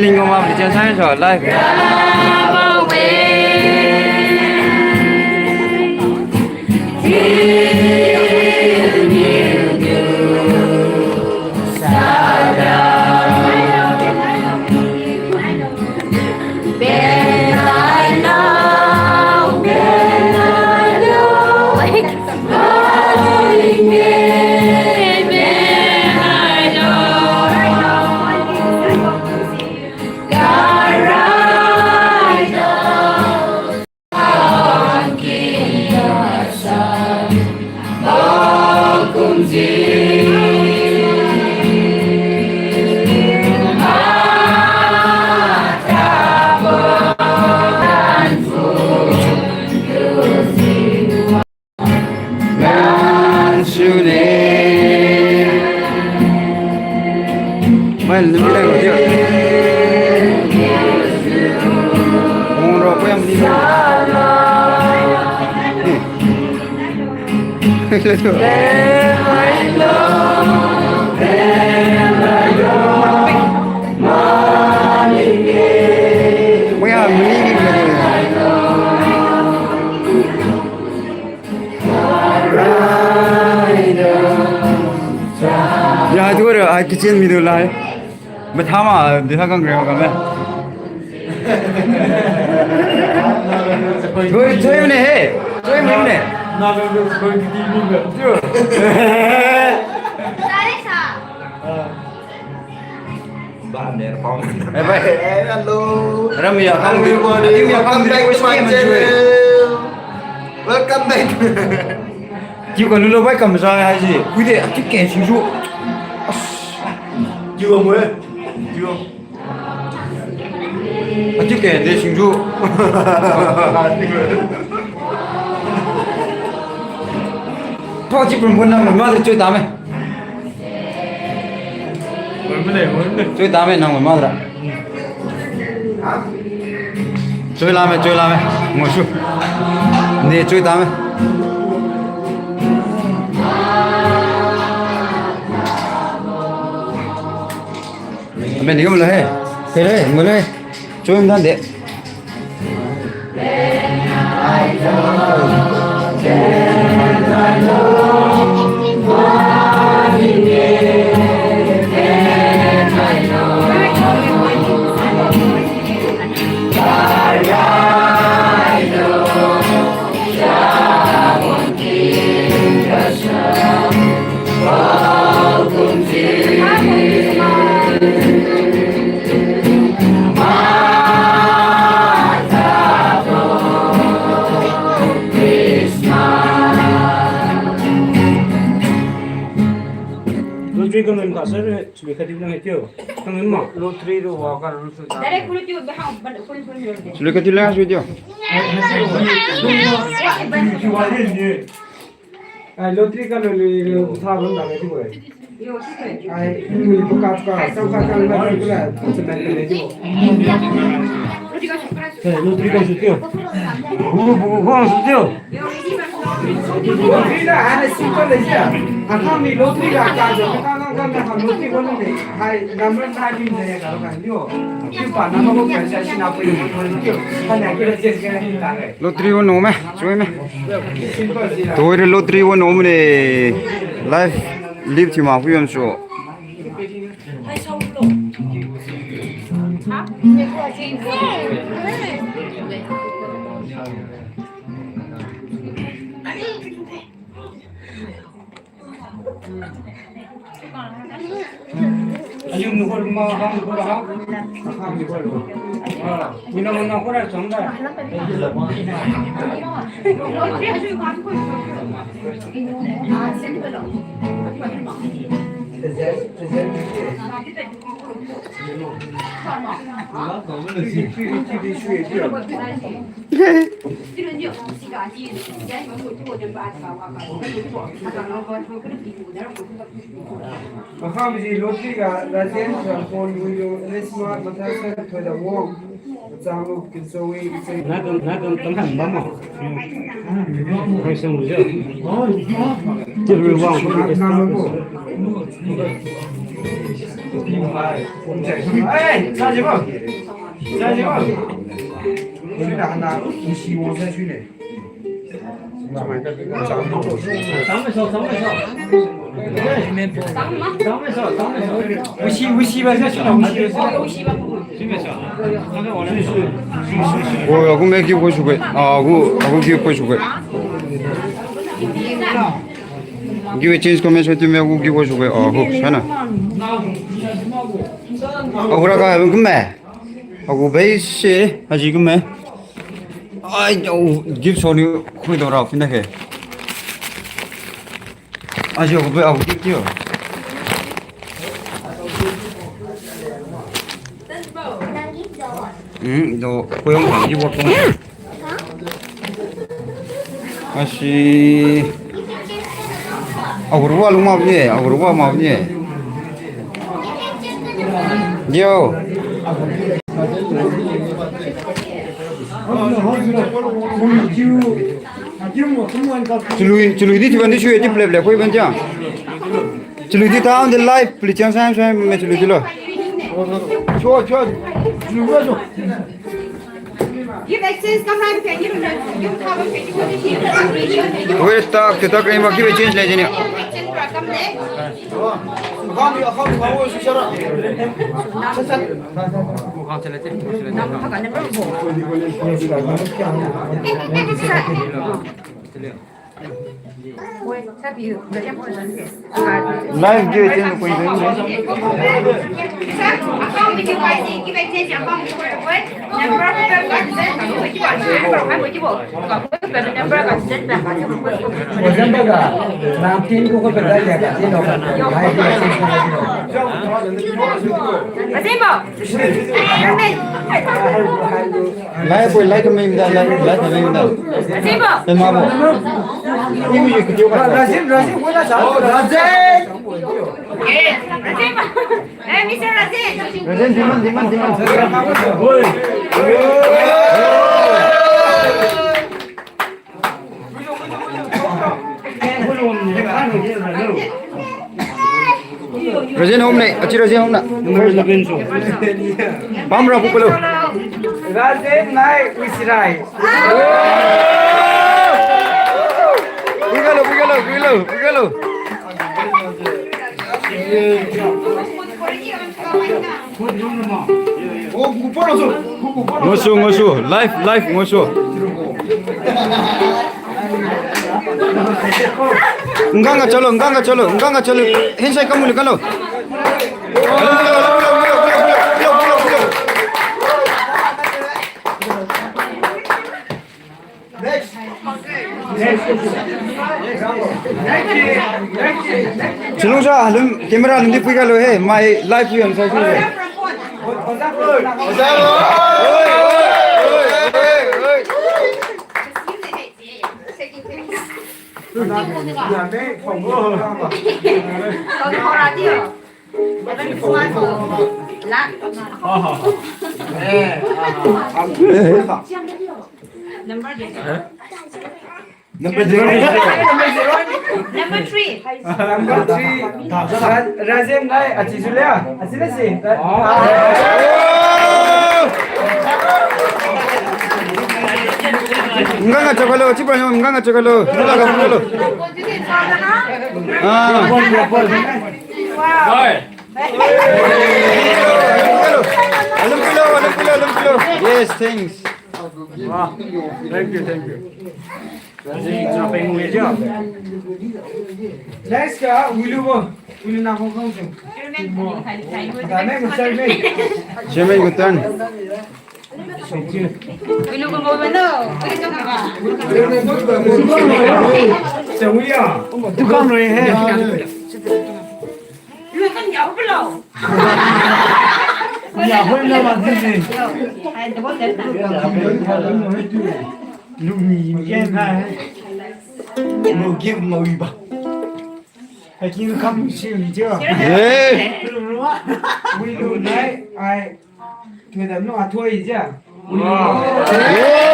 Tingoma Christian Science or life. Mai, nami dai ko tiu. Ong ro ko yam ni. Mai, nami dai ko tiu. Ya, tu ada, ah, kitchen mi tu lai. Mathama, dia kang kre kang eh. Choi, choi mane he. Choi mane. Eh, bhai. Eh, hello. Ramya kang di. Everybody, ramya kang di. Welcome back to my channel. Welcome back. Kiu ka lulo bai kam sa haisi. Kui de, akiu ken singju. As. Kiu mo e. Kiu. Akiu ken de singju. Tho chi pun pun na ma de chui tame. Chui tame nang ma ra. Chui lame, chui lame. Ngosu. Ni chui tame. Amen, ni gum lo he. He re, ngul he. Chui dan de. Lottery kamem ka sir, sui khatdi lang hai tio. Kamem ma. Lottery ro wa ka ro su ta. Direct pulu tio, ha, ban, pulu, pulu, pulu. Sui khatdi lang sui tio. Ai, lottery ka lo le, le, tha bam da le tio. Ai, ni bu ka ka, ka ka ka na ku la, ku sa na le tio. Eh, lottery ka su tio. Bu, bu, bu, bu, su tio. Lottery la, ana simple le sia. Akam ni lottery la ka jo, ka ka ka na lottery ko ni. Ai, number nine ni ya ka ka ni yo. Ki pa na ko ka sa si na ko ni ko ni yo. Ka na ki la jes ka ni ta le. Lottery wo no me, chui me. Simple sia. Tori lottery wo no me ne. Live, live ti ma pu yam su. Ayun, nukul ma, hang nukul ha. Hang nukul. Ah, mina mana ko ra chang da. Makhamji lottery ga Rajen, Rampon, Muilu, Elisma, Mathasan, Thoidawong, Changlu, Kinsowi, Icheng. Na kam, na kam, kam hang bam mo. Hoi sang lu jo. Ti lu wang. Na, na, na, na. Oi, agu me gift koi suge. Ah, agu, agu gift koi suge. Gift exchange comment section me agu gift koi suge. Ah, agu, sana. Agu ra ka agu me. Agu bai se, aji gu me. Ai, agu gift soni khui do ra pina ke. Aji agu bai agu gift kio. Hmm, do, koyong kan di work kong. Asi. Agu ruwa lung ma bini, agu ruwa ma bini. Yo. Chalui, chalui di thiuban di sui di plep le koi ban jang. Chalui di ta on the live, pli chang sai sai me chalui di lo. Cho, cho. Chalui wa cho. Give exchange kam ran ke, give, give cover ke, give. Wei tak, tak ni ma give exchange le jini. Exchange program le. Live je tin ko ni. Live boy, live kami minda, live, live kami minda. Azibo. Pema bo. Ini ye ketiup. Razin, Razin, wala sa. Razin. Eh, Razin. Eh, Mister Razin. Razin, diman, diman, diman. Oi. Rajen home ne, achi Rajen home na. Pamra pu palo. Rajen nai wisirai. Pui galo, pui galo, pui galo, pui galo. Ngosu, ngosu, live, live, ngosu. Nggang ga chalo, nggang ga chalo, nggang ga chalo. Hensai kamu le kalo. Chalungsa, alung camera lungdi pui galo he, mai live pui am sa pui. Number zero. Number three. Number three. Ra-, Rajen nai, achi Julia. Achi na si. Nganga chakalo, achi pa nganga chakalo. Nganga chakalo. Ah. Alum kilo, alum kilo, alum kilo. Yes, thanks. Wow, thank you, thank you. Next ka, Wilu bo. Wilu na kong kong tu. Chairman ko turn. Wilu ko mo mano. Wilu ko mo. Chawiya. Dukan roi hai. Luni yen hai. Lu give ma wi ba. Hai kin kam si ni je. Eh. Wi lu nai ai. Wi da no athoi je. Wi lu. Eh.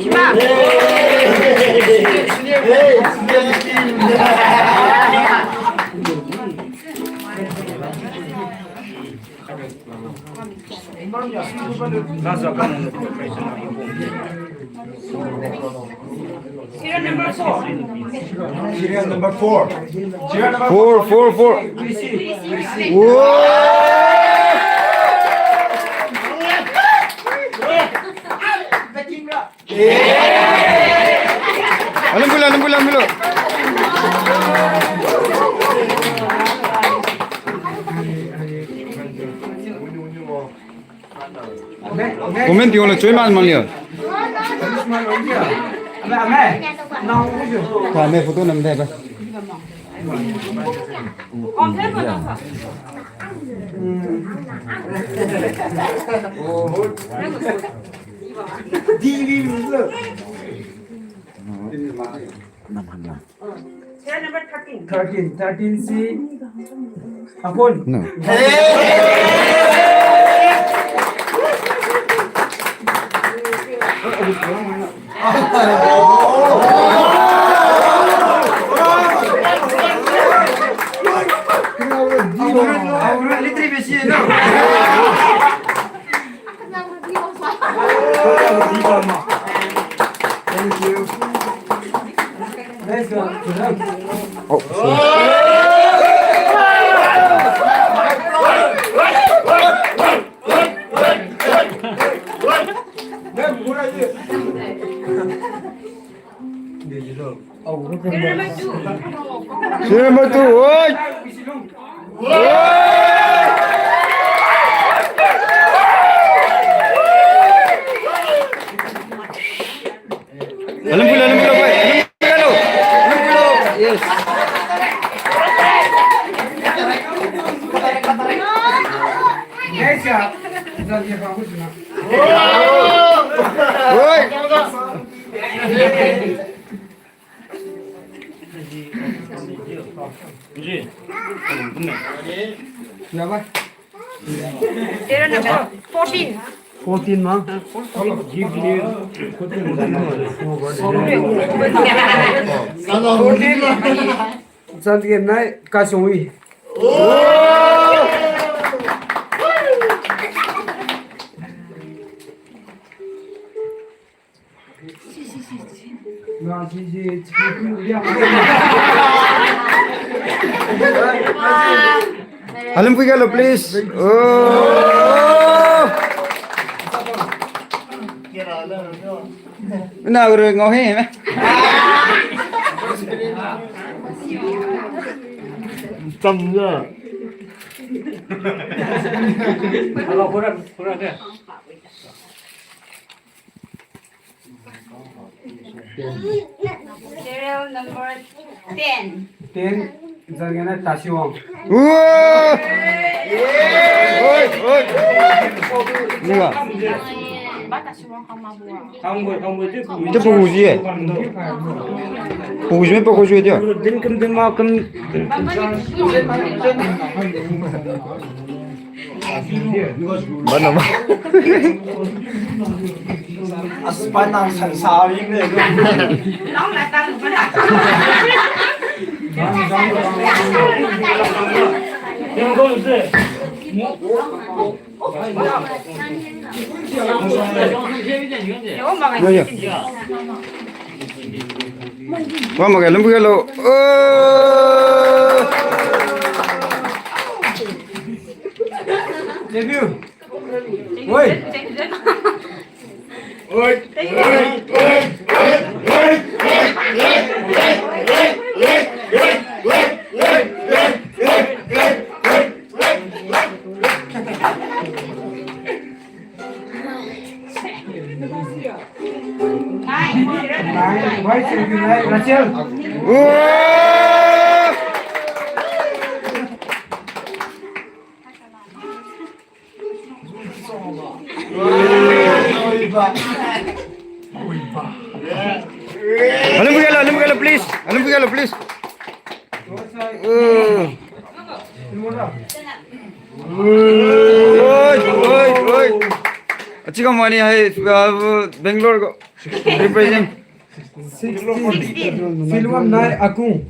Hey, hey, hey, hey. Serial number four. Serial number four, four, four. Whoa! Alhamdulillah, alhamdulillah, alhamdulillah. Comment tiulo chui man man liu. Kame photo nam de ba. Serial number thirteen. Thirteen, thirteen si Apon. No. Thank you. Nice one. Oh, sorry. Serial number two, oi! Alhamdulillah, alhamdulillah, bhai. Alhamdulillah. Alhamdulillah. Yes. Oi. Serial number fourteen. Fourteen ma? Fourteen. Zan ge nai kasungwi. Alhamdulillah, please. Oh. Na uru ngau he me. Tam ga. Serial number ten. Ten, zan ge nai Tasiwang. Oi, oi. Ni ga. Ito pagu ji e. Pagu ji me pagu ji e ito. Din kum din ma kum. Bana ma. Aspan nang san sa ring de. Yo, yo. Wa ma ga lum ga lo. Oh. Debut. Oi. Oi. Vice champion hai Rachel. Wow! Alum pui galo, alum pui galo, please. Alum pui galo, please. Uh. Oi, oi, oi. Achi kamani hai, uh, Bangalore ko. Represent. Sixteen. Sixteen. Silwam nai Akung.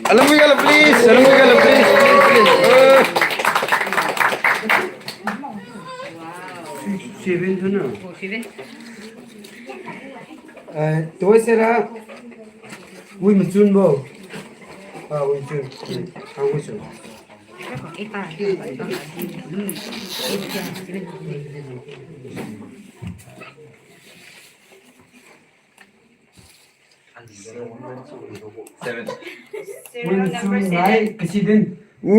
Alum pui galo, please. Alum pui galo, please. Please, please. Uh. Seven tu na. Eh, tuhoisera. Wi machun bo. Ah, wi machun. Hmm. Ah, wi machun. Seven. Wi machun nai President. Wow!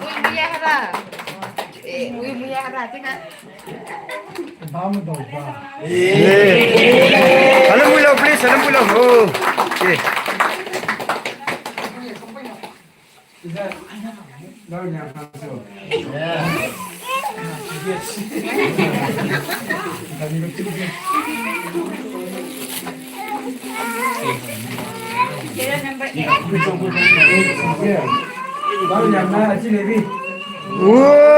Ui, muya hara. Eh, ui, muya hara, tingga. Eh. Alum pui lo, please, alum pui lo. Oh. Okay. Wow!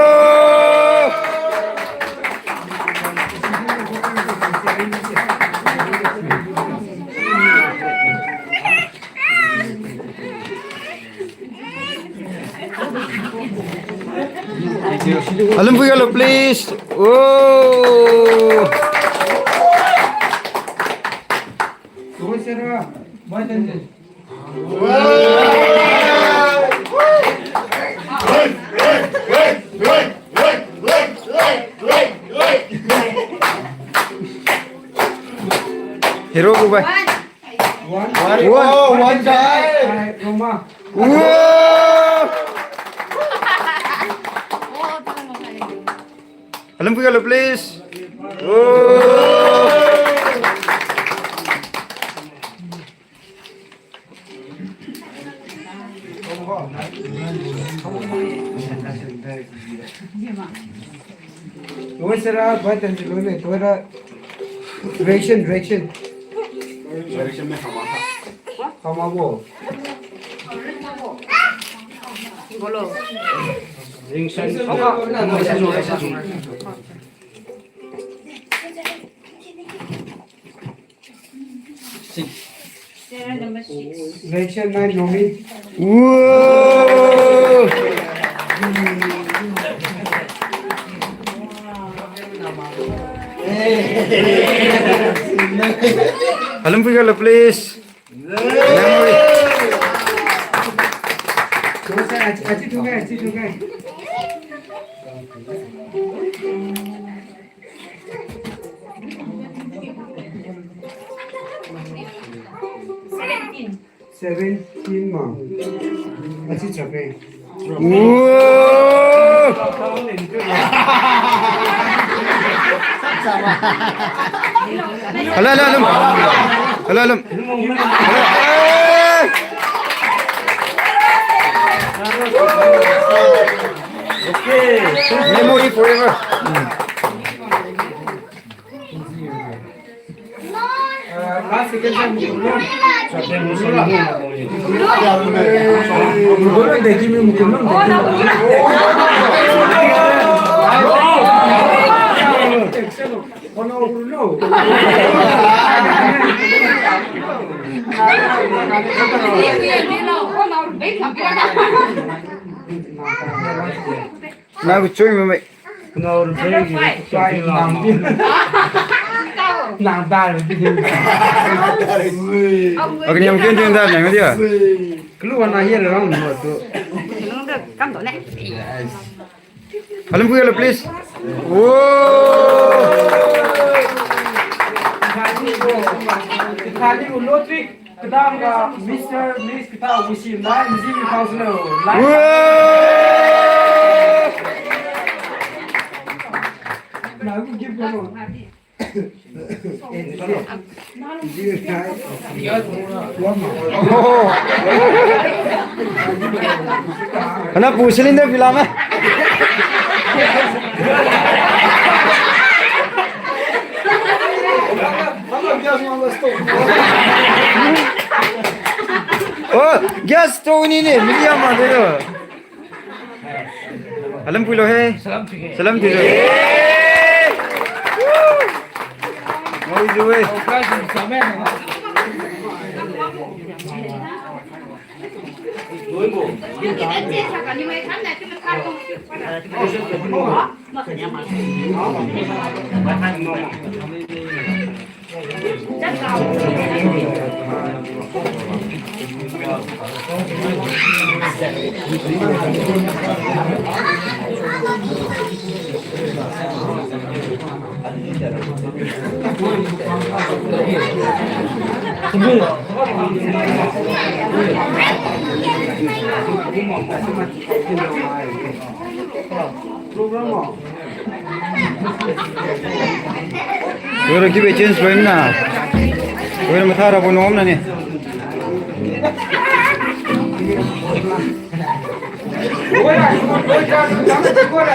Alum pui galo, please. Oh. Hero ko bhai. One. One. Oh, one die. Roma. Wow. Alum pui galo, please. Oh. Tuhoisera, bai tan ji lone, tuhoira reaction, reaction. Reaction mai hama. Hama bo. Bolo. Reaction. Six. Reaction nai Nomi. Wow! Alum pui galo, please. Memory. Achi, achi tukai, achi tukai. Seventeen ma. Achi chape. Wow! Hello, hello, hello. Hello, hello. Hello. Hey! Okay. Memory forever. Hmm. Ah, last second time, Mukunlum. Mukunlum, dekhi mi, Mukunlum, dekhi mi. Kono urulo. Nagu chui mamai. Nang dar. Okay, niam kin tin dar nang dia. Kalu wan ahi rang mo tu. Kam to ne. Alam pui lo, please. Whoa. Kali u lottery kadang ga Mister Miss kita wisi lai, Miss Miss Councilor lai. Whoa. Na, give go. Ana pu cylinder pila me. Oh, gas stove ni ni, media ma de lo. Alam pui lo he. Salam thiuge. Salam thiuge. Ngoi ju e. Program mo. Wira kibe change loi na. Wira matha rabo nom na ni.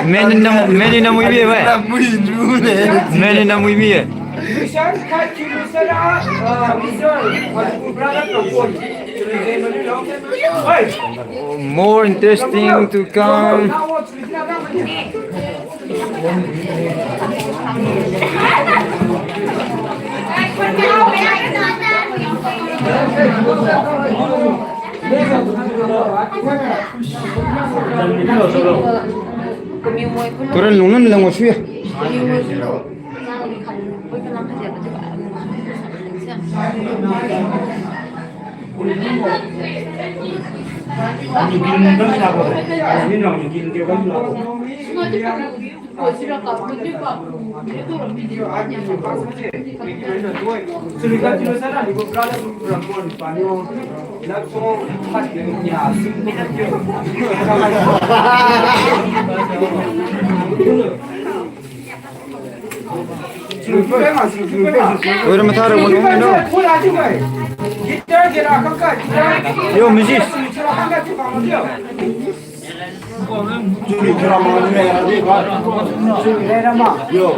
Meni nam, meni nam wi bi bai. Meni nam wi bi. More interesting to come. Turan lungnan lang wasu ya. Oi, ra mathara wanu no. Yo, music. Yo.